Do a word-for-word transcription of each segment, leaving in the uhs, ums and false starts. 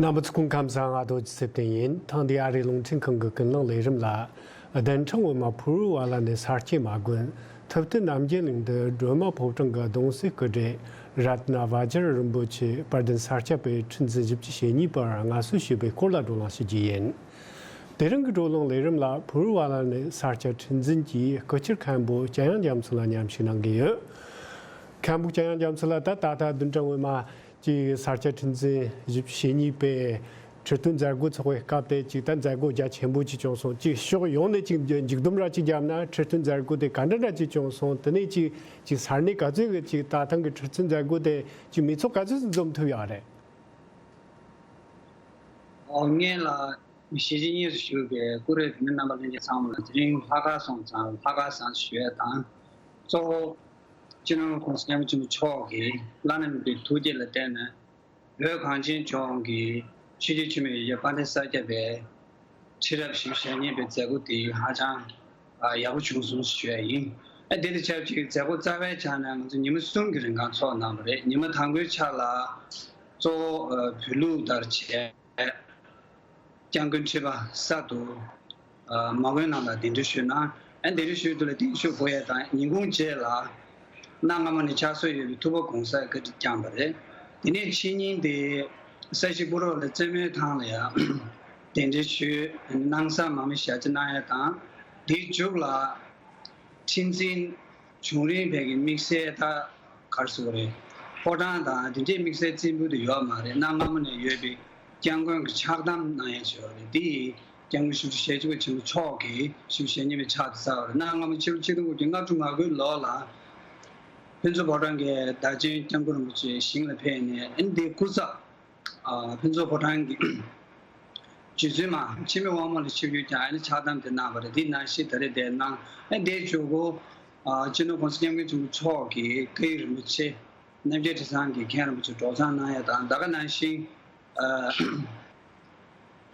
རྣམ་པ་ཚོ་སྐུ་ཁམས་བཟང་། ང་རྡོ་རྗེ་ཚེ་བརྟན་ཡིན། ཐེངས་འདིའི་ཨ་རིའི་རླུང་འཕྲིན་ཁང་གི་ཀུན་གླེང་ལས་རིམ་ལ། གདན་ཕྲེང་འོག་མ་ཕུར་བུ་བ་ལ་ནས་ས་སྐྱ་མ་དགོན། ཐུབ་བསྟན་རྣམ་རྒྱལ་གླིང་དུ་སྒྲོལ་མ་ཕོ་བྲང་གི་གདུང་སྲས་སྐུ་བགྲེས་རཏྣ་བཛྲ་རིན་པོ་ཆེ་དཔལ་ལྡན་ས་སྐྱ་པའི་ཁྲི་འཛིན་བཞི་བཅུ་ཞེ་གཉིས་པར་མངའ་གསོལ་ཞུས་པའི་སྐོར་ལ་བགྲོ་གླེང་ཞུ་རྒྱུ་ཡིན། དེ་རིང་གི་བགྲོ་གླེང་ལས་རིམ་ལ་ཕུར་བུ་བ་ལ་ནས་ས་སྐྱ་ཁྲི་འཛིན་གྱི་སྐུ་ཕྱིར་མཁན་པོ་སྐྱབས་ཡང་རྒྱ་མཚོ་ལགས་མཉམ་ཞུགས་གནང་གི་ཡོད། མཁན་པོ་སྐྱབས་ཡང་རྒྱ་མཚོ་ལགས། ད་ད་ལྟ་གདན་ཕྲེང་འོག་མ་གཅིག་ས་སྐྱ་ཁྲི་འཛིན་བཞི་བཅུ་ཞེ་གཉིས་པའི་ཁྲི་སྟོན་མཛད་སྒོ་ཚོགས་པའི་སྐབས་དེ་གཅིག་ད་མཛད་སྒོ་རྒྱ་ཆེན་པོ་གཅིག་བྱུང་སོང་། གཅིག་ཕྱོགས་ཡོངས་ནས་གཅིག་མཇུག་སྡོམ་ར་གཅིག་བརྒྱབ་ན་ཁྲི་སྟོན་མཛད་སྒོ་དེ་ག་འདྲ་འདྲ་གཅིག་བྱུང་སོང་། དེ་ནས་གཅིག་གཅིག་ས་གནས་ག་ཚོད་ཀྱི་གཅིག་ད་ཐེངས་ཀྱི་ཁྲི་སྟོན་མཛད་སྒོ་དེ་གཅིག་མི་ཚོགས་ག་ཚོད་ཙམ་འཛོམས་ཐུབ་ཡོད་རེད། ཨོ་སྔོན་ལ་ཞེ་གཅིག་གཉིས་སུ་བཞུགས་པའི་བཀུར་འོས་བོད་མི་རྣམ་པ་ལྷན་རྒྱས་ཚང་མ་ལ་དེ་རིང་ལྷག་དཀར་སོང་ཙང་ལྷག་དཀར་བཟང་ཞུ་ཡས་དང་། གཙོ་བོ་སྤྱི་ནོར་༸གོང་ས་༸སྐྱབས་མགོན་ཆེན་པོ་མཆོག་གི་བླ་ན་མེད་པའི་ཐུགས་བསྐྱེད་ལ་བརྟེན་ནས་བོད་གངས་ཅན་ལྗོངས་ཀྱི་ཆོས་རྗེ་ཆེན་པོ་ཡེ་ཤེས་དཔལ་ལྡན་ས་སྐྱ་པའི་ཁྲི་རབས་བཞི་བཅུ་ཞེ་གཉིས་པའི་མཛད་སྒོ་དེ་ཧ་ཅང་ཨ་ཡག་པོ་བྱུང་སོང་ཞུ་ཡ་ཡིན། ཨ་དེ་དང་ཆབས་ཅིག་མཛད་སྒོ་རྩ་བའི་ཆ་ནས་ང་ཚོ་ཉི་མ་གསུམ་གྱི་རིང་གང་ཚོགས་གནང་བ་རེད། ཉི་མ་དང་པོའི་ཆ་ལ་གཙོ་བོ་ཨ་བོད་ལུགས་ལྟར་བྱས། སྐྱབས་མགོན་ཁྲི་པ་གསར་དུ་ཨ་མ་དགོན་ནང་ལ་གདན་འདྲེན་ཞུས་གནང་། ཨ་གདན་འདྲེན་ཞུས་དུས་ལ་གདན་ཞུ་དགོས་ཡ་དང་ཉིན་གུང་རྗེས་ལ་གནའ་སྔ་མོ་ནས་ཕྱག་སྲོལ་ཡོད་པའི་ཐུབ་པ་གུང་སེང་བཀའ་ཁྲིད་བསྐྱངས་པ་རེད། དེ་ནས་ཕྱི་ཉིན་དེ་ས་གཞི་སྤུ་རོགས་ལ་རྩེ་མོའི་ཐང་ལ་ཡ་གདན་འདྲེན་ཞུས། གནང་ས་མང་མི་ཞལ་ཆད་གནང་ཡ་དང་། དེའི་མཇུག་ལ་ཁྲི་འཛིན་བྱུང་རིམ་བར་གྱི་དམིགས་བསལ་ད་ག་རེ་ཟེར་དགོས་རེད། ཕོ་བྲང་དང་དེ་འདྲའི་དམིགས་བསལ་རྩིས་འབུལ་དུ་ཡོད་མ་རེད། གནའ་སྔ་མོ་ནས་ཡོད་པའི་སྐྱབས་མགོན་གྱི་ཕྱག་དམ་གནང་ཡ་ཅིག་ཡོད་རེད། འདི་ཡིས་སྐྱབས་མགོན་ཆེན་པོ་ཞེ་གཅིག་པ་ཆེན་པོ་མཆོག་གིས་ཆེན་པོ་ཞེ་གཉིས་པའི་ཕྱག་དེ་བསྩལ་བ་རེད། གནའ་སྔ་མོ་ཕྱི་ལོ་ཆིག་སྟོང་དགུ་བརྒྱ་ལྔ་བཅུ་ང་དགུའི་ལོ་ལ་ཕུན་ཚོགས་ཕོ་བྲང་གི་བདག་ཆེན་སྐྱབས་མགོན་རིན་པོ་ཆེ་ཞིང་ལ་ཕེབས་ནས་ཨ་ནི་འདིའི་སྐུ་ཚབ་ཨ་ཕུན་ཚོགས་ཕོ་བྲང་གི་རྗེ་བཙུན་མ་འཆི་མེད་དབང་མོ་ལ་ཆིབས་བསྒྱུར་བསྐྱངས་ཨ་ནི་ཕྱག་དམ་དེ་གནང་བ་རེད། འདི་ནང་བཞིན་ད་རེས་དེ་གནང་ཨ་ནི་དེའི་མཇུག་གུ་ཨ་སྤྱི་ནོར་༸གོང་ས་༸སྐྱབས་མགོན་ཆེན་པོ་མཆོག་གིས་བཀའ་ཡི་རིན་པོ་ཆེ་རྣམ་རྒྱལ་ཁྲི་ཚང་གི་མཁན་རིན་པོ་ཆེ་སྒྲོག་སྦྱང་གནང་ཡ་དང་། ད་ག་ནང་བཞིན་ཨ་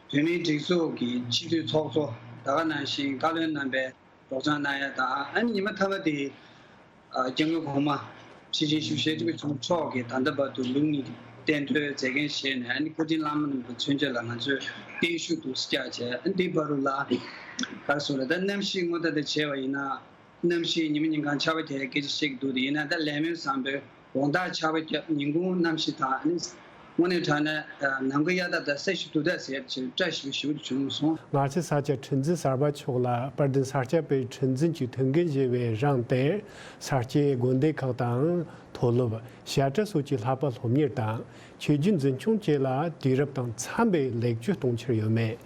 བོད་མིའི་སྒྲིག་འཛུགས་ཀྱི་སྤྱི་འཐུས་ཚོགས་གཙོ་ད་ག་ནང་བཞིན་བཀའ་བློན་རྣམ་པས་སྒྲོག་སྦྱང་གནང་ཡ་དང་། ཨ་ནི་ཉི་མ་མཐའ་མ་དེ་ཨ་སྐྱབས་མགོན་གོང་མ་ཁྲི་ཆེན་ཞེ་གཅིག་པ་ཆེན་པོ་མཆོག་གིས་ད་ལྟ་བར་དུ་ལུགས་གཉིས་ཀྱི་བསྟན་འགྲོའི་མཛད་འགན་བཞེས་ནས་ཨ་ནི་བཀའ་དྲིན་བླ་མ་རྣམས་ཀྱི་མཚོན་བྱེད་ལ་ང་ཚོས་བརྟན་བཞུགས་འདུག་སེ་བཀྱག་བྱས། ཨ་ནི་འདིའི་བར་དུ་ལ་ག་རེ་ཟེར་དགོས་རེད། ད་གནམ་གཤིས་སྔོན་བརྡ་དེ་བྱས་པ་ཡིན་ན། གནམ་གཤིས་ཉི་མ་ཉིན་གང་ཆར་པ་རྒྱག་ཡ་སྐད་ཆ་བཤད་ཀྱི་འདུག་དེ་ཡིན་ན་ད་ལས་སྨོན་བཟང་པོའི་དགོང་དག་ཆར་པ་བརྒྱབ། ཉིན་གུང་གནམ་གཤིས་དྭངས། ཨ་ནི་དངོས་གནས་དྲང་གནས་ནམ་མཁའ་གཡའ་དག་དང་ས་གཞི་རྡུལ་དག་ཟེར་ཡ་ཅིག་བཀྲ་ཤིས་པ་ཞེ་པོ་ཅིག་བྱུང་སོང་། སྔ་ཕྱི་ས་སྐྱ་ཁྲི་འཛིན་གསར་པ་མཆོག་ལ་དཔལ་ལྡན་ས་སྐྱ་པའི་ཁྲི་འཛིན་གྱི་ཐུགས་འགན་བཞེས་པའི་རིང་དེར་ས་སྐྱའི་དགོན་སྡེ་ཁག་དང་མཐོ་སློབ། བཤད་གྲྭ་སོགས་ཀྱི་བསླབ་པ་སློབ་གཉེར་དང་ཆོས་བརྒྱུད་འཛིན་སྐྱོང་བཅས་ལ་དུས་རབས་དང་འཚམ་པའི་ལེགས་བཅོས་གཏོང་འཆར་ཡོད་མེད།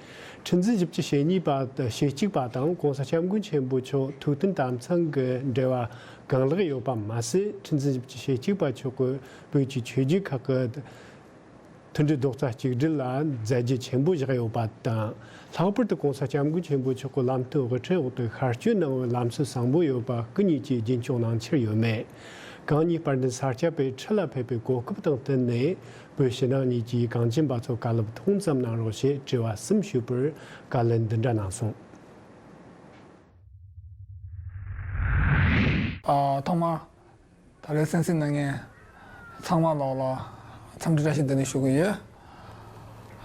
ཁྲི་འཛིན་བཞི་བཅུ་ཞེ་གཉིས་པ་ཞེ་གཅིག་པ་དང་༸གོང་ས་༸སྐྱབས་མགོན་ཆེན་པོ་མཆོག་ཐུགས་མཐུན་དམ་གཙང་གི་འབྲེལ་བ་གང་ལེགས་ཡོད་པ་མ་ཟད། ཁྲི་འཛིན་བཞི་བཅུ་ཞེ་གཅིག་པ་མཆོག་གིས་བོད་ཀྱི་ཆོས་བརྒྱུད་ཁག་གི་མཐུན་སྒྲིལ་རྡོག་རྩ་གཅིག་སྒྲིལ་ལ་མཛད་རྗེས་ཆེན་པོ་བཞག་ཡོད་པ་དང་། ལྷག་པར་དུ་༸གོང་ས་༸སྐྱབས་མགོན་ཆེན་པོ་མཆོག་གི་ལམ་སྟོན་དབུ་ཁྲིད་འོག་ཏུ་ཤར་བསྐྱོད་གནང་བའི་ལམ་སྲོལ་བཟང་པོ་ཡོད་པ་སྐུ་ཉིད་ཀྱིས་རྒྱུན་འཁྱོངས་གནང་འཆར་ཡོད་མེད། གང་ཉིད་དཔལ་ལྡན་ས་སྐྱ་པའི་ཁྲི་ལ་ཕེབས་པའི་གོ་སྐབས་དང་བསྟུན་ནས་བོད་ཕྱི་ནང་གཉིས་ཀྱི་གངས་ཅན་པ་ཚོར་བཀའ་སློབ་ཐུང་ཙམ་གནང་རོགས་ཞེས་དྲི་བ་གསུམ་ཞུས་པར་བཀའ་ལན་འདི་འདྲ་གནང་སོང་། ཨ། ཐོག་མར་ད་རེས་གསན་གཟིགས་གནང་མཁན་ཚང་མ་ལོག་ལ་འཚམས་འདྲི་བཀྲ་ཤིས་བདེ་ལེགས་ཞུ་གི་ཡོད།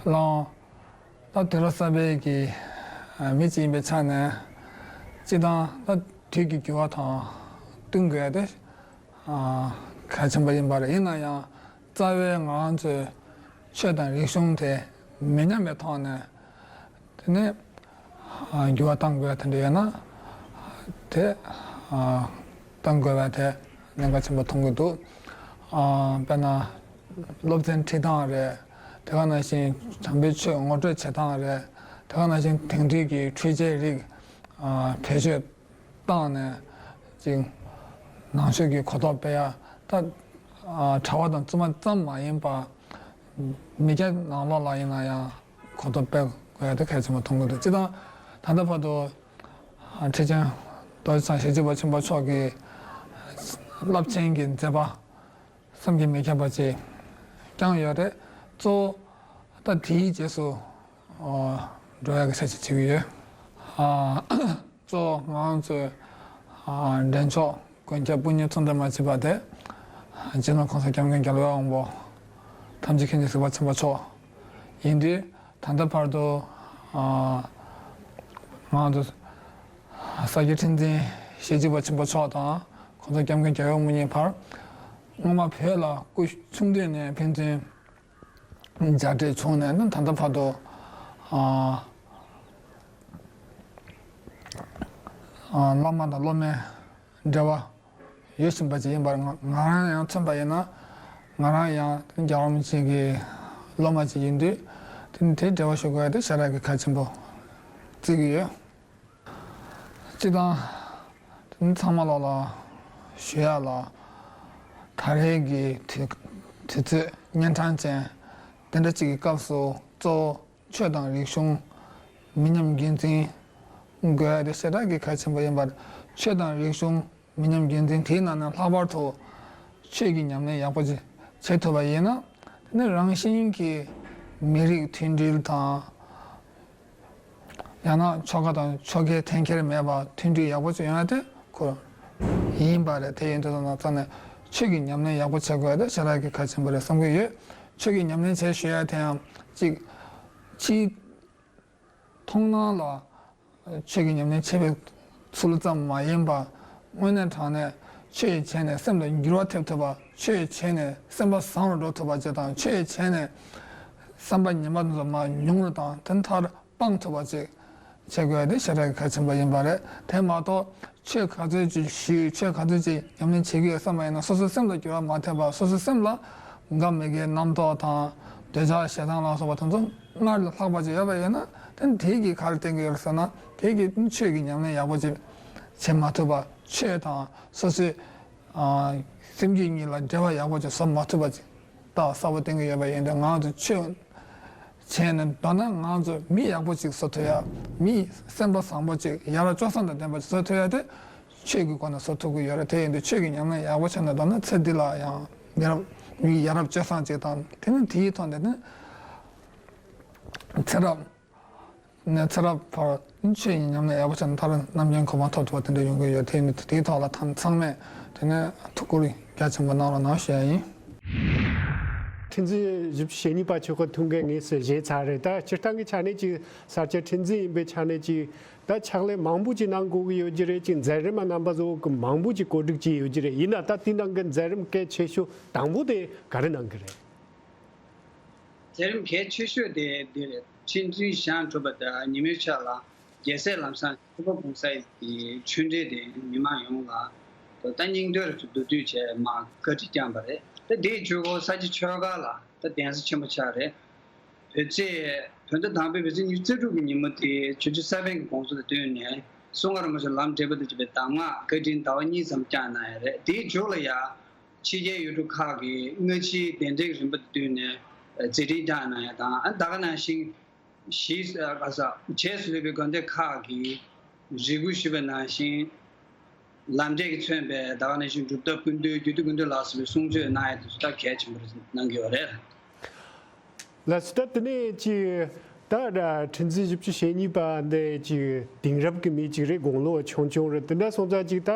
ལགས། ད་དུས་རབས་གསར་པའི་གི་མི་གཅིག་ཡིན་པའི་ཆ་ནས་སྤྱིར་བཏང་ད་དུས་ཀྱི་འགྱུར་བ་དང་བསྟུན་དགོས་ཡ་དེ་གལ་ཆེན་པོ་ཡིན་པ་རེད། ཡིན་ན་ཡང་རྩ་བའི་ང་རང་ཚོའི་ཆོས་དང་རིག་གཞུང་དེ་མི་ཉམས་པའི་ཐོག་ནས་དེ་ནས་འགྱུར་བ་གཏང་དགོས་དེ་འདྲ་ཡོད་ན་དེ་གཏང་དགོས་པ་དེ་གནད་འགག་ཆེན་པོ་མཐོང་གི་འདུག་དཔེར་ན་སློབ་ཚན་ཁྲིད་སྟངས་རེད། དེ་ག་ནང་བཞིན་དམ་པའི་ཆོས་ངོ་སྤྲོད་བྱེད་སྟངས་རེད། དེ་ག་ནང་བཞིན་དེང་དུས་ཀྱི་འཕྲུལ་ཆས་རིགས་བེད་སྤྱོད་བཏང་ནས་ཅིག་ནང་ཆོས་ཀྱི་གོ་རྟོགས་སྤེལ་ཡ། ད་གྲྭ་པ་དང་བཙུན་མ་ཙམ་མ་ཡིན་པ་མི་སྐྱ་ནང་ལོགས་ལ་ཡིན་ན་ཡང་གོ་རྟོགས་སྤེལ་དགོས་ཡ་དེ་གལ་ཆེན་པོ་མཐོང་གི་འདུག་སྤྱིར་བཏང་ད་ལྟ་བར་དུ་ཁྲི་ཆེན་རྡོ་རྗེ་འཆང་ཞེ་གཅིག་པ་ཆེན་པོ་མཆོག་གི་རླབས་ཆེན་གྱི་མཛད་པ་བསམ་གྱིས་མི་ཁྱབ་པ་ཅིག་བསྐྱངས་ཡོད་རེད། གཙོ་བོ་ད་དེའི་རྗེས་སུ་འགྲོ་ཡག་གི་ཆ་ཞིག་བྱེད་ཀྱི་ཡོད། གཙོ་བོ་ང་རང་ཚོའི་འདྲེན་མཆོག་མགོན་སྐྱབས་དཔུང་གཉེན་ཚོགས་འདུ་མ་ཕྱིན་པ་དེ་སྤྱི་ནོར་༸གོང་ས་༸སྐྱབས་མགོན་རྒྱལ་བའི་དབང་པོ་ཐམས་ཅད་མཁྱེན་ཅིང་གཟིགས་པ་ཆེན་པོ་མཆོག་ ཡིན་དུས་ད་ལྟ་བར་དུ་ཨ་ང་ཚོ་ས་སྐྱ་ཁྲི་འཛིན་ཞེ་གཅིག་པ་ཆེན་པོ་མཆོག་དང་༸གོང་ས་༸སྐྱབས་མགོན་རྒྱལ་བའི་དབང་པོ་གཉིས་བར་སྔོན་མ་བོད་ལ་སྐུ་ཆུང་དུས་ནས་ཕན་ཚུན་མཇལ་འཕྲད་བྱུང་ནས་ད་ལྟ་བར་དུ་ཨ་ཨ་བླ་མ་དང་སློབ་མའི་འབྲེལ་བ་ཡོད་བཞིན་པ་ཅིག་ཡིན་པར་ང་ང་རང་ཡང་མཚོན་པ་ཡིན་ན། ང་རང་ཡང་རྒྱལ་བ་རིན་པོ་ཆེ་གི་སློབ་མ་ཅིག་ཡིན་དུས་དེ་ནི་དེའི་འབྲེལ་བ་ཞུ་དགོས་ཡ་དེ་ཞེ་དྲག་གི་གལ་ཆེན་པོ་བརྩི་གི་ཡོད། སྤྱིར་བཏང་དེ་ནི་ཚང་མ་ལོག་ལ་ཞུ་ཡ་ལ་ད་རེས་ཀྱི་དུས་དུས་ཚོད་གཉན་འཕྲང་ཅན་དེ་འདྲ་ཅིག་གི་སྐབས་སུ་གཙོ་བོ་ཆོས་དང་རིག་གཞུང་མི་ཉམས་རྒྱུན་འཛིན་དགོས་ཡ་དེ་ཞེ་དྲག་གི་གལ་ཆེན་པོ་ཡིན་པར། ཆོས་དང་རིག་གཞུང་མི་ཉམས་རྒྱུན་འཛིན་དེའི་ནང་ནས་ལྷག་པར་དུ་ཆོས་ཀྱི་ཉམས་ལེན་ཡག་པོ་ཅིག་བྱེད་ཐུབ་པ་ཡིན་ན། དེ་ནི་རང་བཞིན་གྱིས་མི་རིགས་མཐུན་སྒྲིལ་དང་། ཡང་ན་ཆོལ་ཁ་དང་ཆོལ་ཁའི་འཐེན་འཁྱེར་མེད་པར་མཐུན་སྒྲིལ་ཡག་པོ་ཅིག་ཡོང་ཡ་དེ་ཁོ་ཡིན་པ་རེད། དེ་ཡིན་དུས་ད་ནང་ཚང་ནས་ཆོས་ཀྱི་ཉམས་ལེན་ཡག་པོ་བྱེད་དགོས་ཡ་དེ་ཞེ་དྲག་གི་གལ་ཆེན་པོ་རེད་བསམ་གྱི་ཡོད། ཆོས་ཀྱི་ཉམས་ལེན་བྱེད་ཞུ་ཡ་དེ་ཡང་གཅིག་ཕྱིའི་མཐོང་སྣང་ལ་ཆོས་ཀྱི་ཉམས་ལེན་བྱེད་པའི་ཚུལ་ཙམ་མ་ཡིན་པར། དངོས་གནས་དྲང་གནས་ཆོས་བྱས་ནས་སེམས་ལ་འགྱུར་བ་ཐེབས་ཐུབ་པ། ཆོས་བྱས་ནས་སེམས་པ་བཟང་རུ་འགྲོ་ཐུབ་པ་ཅིག་དང་། ཆོས་བྱས་ནས་བསམ་པ་ངན་པ་ཚོ་མར་ཉུང་རུ་དང་དེ་མཐར་སྤང་ཐུབ་པ་ཅིག་བྱེད་དགོས་ཡ་དེ་ཞེ་དྲག་གི་གལ་ཆེན་པོ་ཡིན་པ་རེད། དེ་མ་གཏོགས་ཆོས་ག་ཚོད་ཅིག་ཞུས། ཆོས་ག་ཚོད་ཅིག་ཉམས་ལེན་བྱེད་ཀྱི་ཡོད་བསམ་པ་ཡིན་ན། སོ་སོའི་སེམས་ལ་འགྱུར་བ་མ་ཐེབས་པ། སོ་སོའི་སེམས་ལ་འགའ་མི་དགེའི་རྣམ་རྟོག་དང་འདོད་ཆགས་ཞེ་སྡང་ལ་སོགས་པ་དེ་ཚོ་སྔར་ལས་ལྷག་པ་ཅིག་ཡོད་པ་ཡིན་ན། དེ་དེ་གིས་ག་རེ་བསྟན་གྱི་ཡོད་རེད་ཟེར་ན། དེ་གིས་ཆོས་ཀྱི་ཉམས་ལེན་ཡག་པོ་ཅིག་བྱེད་མ་ཐུབ་པ། ཆོས་དང་སོ་སོའི་ཨ་སེམས་རྒྱུད་གཉིས་ལ་འབྲེལ་བ་ཡག་པོ་ཅིག་བཟོ་མ་ཐུབ་པ་ཅིག་རྟགས་གསལ་པོ་བསྟན་གྱི་ཡོད་པ་ཡིན་དུས། ང་ཚོ་ཆོས་བྱས་ནས་མདོར་ན་ང་ཚོ་མི་ཡག་པོ་ཅིག་བཟོ་ཐུབ་ཡ། མི་སེམས་པ་བཟང་པོ་ཅིག་ཡ་རབས་སྤྱོད་བཟང་དང་ལྡན་པ་ཅིག་བཟོ་ཐུབ་ཡ་དེ་ཆོས་ཀྱི་སྒོ་ནས་བཟོ་ཐུབ་ཀྱི་ཡོད་རེད། དེ་ཡིན་དུས་ཆོས་ཀྱི་ཉམས་ལེན་ཡག་པོ་བྱས་ནས་མདོར་ན་ཚེ་འདི་ལ་ཡང་མི་རབས་མི་ཡ་རབས་སྤྱོད་བཟང་ཅིག་དང་། དེ་ནི་དེའི་ཐོག་ནས་ནི་ཚེ་རབས་ནས་ཚེ་རབས་བར་ཆོས་ཀྱི་ཉམས་ལེན་ཡག་པོ་བྱས་ནས་མཐར་རྣམ་མཁྱེན་གོ་འཕང་ཐོབ་ཐུབ་པ་དེ་འདྲ་ཡོང་གི་ཡོད། དེ་ནི་དེའི་ཐོག་ལ་ད་ཚང་མས་དེ་ནས་ཐུགས་ཁུར་རྒྱ་ཆེན་པོ་གནང་རོགས་གནང་ཞུ་ཡ་ཡིན། ཁྲི་འཛིན་བཞི་བཅུ་ཞེ་གཉིས་པ་མཆོག་གི་ཐུགས་འགན་དངོས་སུ་བཞེས་ཚར་རེད། ད་སྤྱིར་བཏང་གི་ཆ་ནས་ཅིག་ས་སྐྱ་ཁྲི་འཛིན་ཡིན་པའི་ཆ་ནས་ཅིག་ད་ཕྱག་ལས་མང་པོ་ཅིག་གནང་དགོས་ཀྱི་ཡོད་ཀྱི་རེད། ཅིག་མཛད་རིམ་རྣམ་པ་ཚོ་གི་མང་པོ་ཅིག་གོ་སྒྲིག་བྱས་ཡོད་ཀྱི་རེད། ཡིན་ན་ད་དེའི་ནང་གི་མཛད་རིམ་གལ་ཆེ་ཤོས་དང་པོ་དེ་ག་རེ་གནང་གི་རེད། མཛད་རིམ་གལ་ཆེ་ཤོས་དེ་འདི་རེད། ཁྲི་འཛིན་བཞེངས་གྲུབ་པ་དང་ཉིན་མོའི་ཆ་ལ་རྒྱལ་སྲས་ལམ་བཟང་ཐུབ་པ་གུང་སེང་གི་ཆོས་འབྲེལ་དེ་མི་མང་ཡོངས་ལ་ད་སྙིང་དོན་རེ་བསྡུ་སྡུད་བྱས་མར་བཀའ་ཁྲིད་བསྐྱངས་པ་རེད། ད་དེའི་མཇུག་གུ་ས་སྐྱ་ཆོས་སྒར་ལ་ད་གདན་ས་ཆེན་པོ་ཆགས་རེད། བོད་ཚེས་བོད་ཟླ་དང་པོའི་བོད་ཚེས་ཉི་ཤུ་རྩ་དྲུག་གི་ཉིན་མོ་དེ་ཆོས་རྗེ་ས་པཎ་གྱི་དགོངས་གསོལ་དང་བསྟུན་ནས་གསུང་ངག་རིན་པོ་ཆེ་ལམ་འབྲས་བུ་དང་བཅས་པའི་གདམས་ངག་བཀའ་དྲིན་ཟླ་བ་གཉིས་ཙམ་བསྐྱངས་གནང་ཡོད་རེད། དེའི་མཇུག་ལ་ཡང་ཕྱི་རྒྱལ་ཡུལ་གྲུ་ཁག་གི་སྔ་ཕྱིའི་གདན་འདྲེན་རིམ་པ་དང་བསྟུན་ནས་མཛད་འཕྲིན་བསྐྱངས་གནང་ཡ་དང་། ཨ་ད་ག་ནང་བཞིན་གཞིས་ཨ་ས་རྗེས་སུ་ལུས་པའི་དགོན་སྡེ་ཁག་གི་རེ་སྐུལ་ཞུས་པ་ནང་བཞིན་ལམ་འབྲས་ཀྱིས་མཚོན་པའི་ད་ག་ནང་བཞིན་སྒྲུབ་ཐབས་ཀུན་འདུས་རྒྱུད་སྡེ་ཀུན་འདུས་ལ་སོགས་པའི་གསུང་ཆོས་གནང་ཡ་དེ་ཚོ་ད་གལ་ཆེན་པོ་རེད་གནང་གི་ཡོད་རེད། ལགས་སོ། ད་དེ་ནས་ཅིག་ད་ཁྲི་འཛིན་བཞི་བཅུ་ཞེ་གཉིས་པ་འདི་ཅིག་དེང་རབས་ཀྱི་མི་ཅིག་རེད། དགུང་ལོ་ཆུང་ཆུང་རེད། དེ་འདྲ་སོང་ཙང་ཅིག་ད་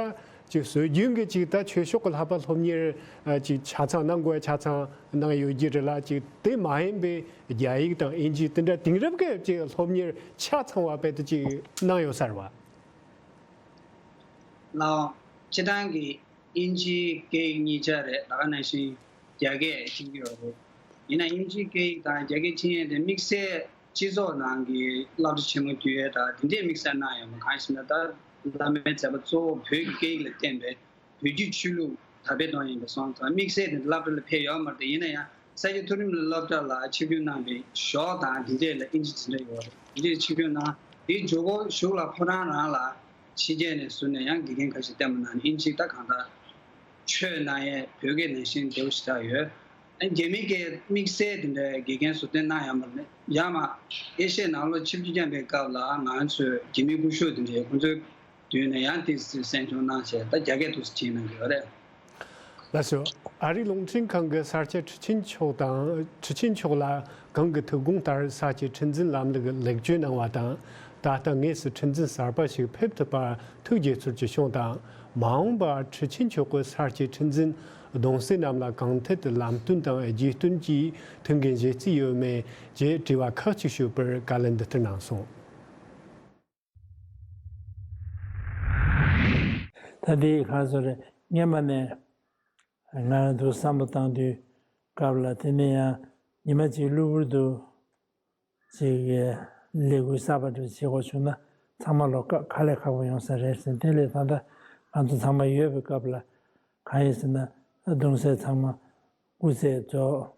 ཅིག་སྲོལ་རྒྱུན་གྱི་ཅིག་ད་ཆོས་ཕྱོགས་ཀྱི་ལྷག་པ་སློབ་གཉེར་ཅིག་ཆ་ཚང་གནང་དགོས་ཆ་ཚང་གནང་ཡོད་ཀྱི་རེད་ལ། ཅིག་དེ་མ་ཡིན་པའི་རྒྱ་ཡིག་དང་དབྱིན་ཇི་དེ་འདྲ་དེང་རབས་ཀྱི་ཅིག་སློབ་གཉེར་ཆ་ཚང་བ་དཔེ་དེ་ཅིག་གནང་ཡོད་ས་རེད་བ། ལགས། སྤྱིར་བཏང་གི་དབྱིན་ཇིའི་སྐད་ཡིག་གཉིས་ཆ་རེད། ད་ག་ནང་བཞིན་རྒྱ་སྐད་ཤེས་ཀྱི་ཡོད་རེད། ཡིན་ན་དབྱིན་ཇིའི་སྐད་ཡིག་དང་རྒྱ་སྐད་ཤེས་ཡས་དེ་དམིགས་བསལ་སྤྱི་ཚོགས་ནང་གི་སློབ་གྲྭ་ཆེན་མོ་བརྒྱུད་ཡས་དང་དེ་འདྲས་དམིགས་བསལ་གནང་ཡོད་མ། གང་ཡིན་ཟེར་ན་ད་བླ་མའི་མཛད་པ་གཙོ་བོ་བོད་ཀྱི་སྐད་ཡིག་ལ་བརྟེན་པའི་བོད་བརྒྱུད་ཆོས་ལུགས་དར་སྤེལ་གཏོང་ཡིན་པ་སོང་ཙང་དམིགས་བསལ་དེ་འདྲ་སློབ་གྲྭ་ལ་ཕེབས་ཡོད་མ་རེད། ཡིན་ན་ཡང་ས་སྐྱ་མཐོ་རིམ་སློབ་གྲྭ་ལ་ཆིབས་བསྒྱུར་གནང་བའི་ཞོགས་དང་དེ་འདྲས་ལ་དབྱིན་ཇི་དེ་འདྲ་ཡོད་རེད། དེ་འདྲས་ཆིབས་བསྒྱུར་གནང་། དེའི་མཇུག་གུ་གཞུག་ལ་ཕོ་བྲང་རང་ལ་ཕྱི་རྒྱལ་ནས་ཟུར་ནས་ཡང་དགེ་རྒན་ཁ་ཤས་བསྟེན་པ་གནང་ནས་དབྱིན་ཇི་ད་གང་ལྟར་ཆོས་གནང་ཡས་བོད་སྐད་ནང་བཞིན་བདེ་པོ་ཞེ་དྲག་ཡོད། རྒྱ་མིའི་སྐད་དམིགས་བསལ་དེ་འདྲའི་དགེ་རྒན་ཟུར་བསྟེན་གནང་ཡོད་མ་རེད། ཡང་མ་ཨེ་ཤེ་ཡའི་ནང་ལོགས་ཆིབས་བསྒྱུར་བསྐྱངས་པའི་སྐབས་ལ་ང་ཚོས་རྒྱ་མིའི་སྐུ་ཞབས་དེ་འདྲའི་ཁོང་ཚོའི་མདུན་ནས་ཡང་ཏོག་ཙམ་གསན་སྦྱོང་གནང་བྱས་ད་རྒྱ་སྐད་ཏོག་ཙམ་བྲིས་གནང་གི་ཡོད་རེད། ལགས་སོ། ཨ་རིའི་རླུང་འཕྲིན་ཁང་གི་ས་སྐྱ་ཁྲི་ཆེན་མཆོག་དང་ཁྲི་ཆེན་མཆོག་ལ་གང་གི་ཐུགས་དགོངས་ལྟར་ས་སྐྱ་ཁྲི་འཛིན་ལམ་ལུགས་ལེགས་བཅོས་གནང་བ་དང་ ད་ལྟ་དངོས་སུ་ཁྲི་འཛིན་གསར་པ་ཞིག་ཕེབས་ཐུབ་པར་ཐུགས་དགྱེས་ཚོར་གྱིས་བྱུང་དང་། མ་འོངས་པར་ཁྲི་ཆེན་མཆོག་གི་ས་སྐྱའི་ཁྲི་འཛིན་གདུང་སྲས་རྣམས་ལ་གང་ཐད་དུ་ལམ་སྟོན་དང་རྗེས་སྟོན་གྱི་མཐུན་རྐྱེན་བཞེས་རྩིས་ཡོད་མེད་བཅས་དྲི་བ་ཁག་ཅིག་ཞུས་པར་བཀའ་ལན་འདི་ལྟར་གནང་སོང་། ད་ལྟའི་ག་ཚོད་རེད། སྔན་མ་ནས་ང་རང་ཚོ་བསམ་བློ་བཏང་དུས་སྐབས་ལ། དེ་ནས་ཡང་ཉི་མ་གཅིག་གློ་བུར་དུ་ཅིག་ལས་འགུལ་གསར་པ་འདྲ་བྱེད་དགོས་བྱུང་ན། ཚང་མ་ལོ་དཀའ་ཁག་ལས་ཁག་པོ་ཡོང་ས་རེད་ཟེར། དེ་ལས་ད་ལྟ་ང་ཚོ་ཚང་མ་ཡོད་པའི་སྐབས་ལ། གང་ཡིན་ཟེར་ན། གདུང་སྲས་ཚང་མ་སྐུ་ཚེ་རྫོགས།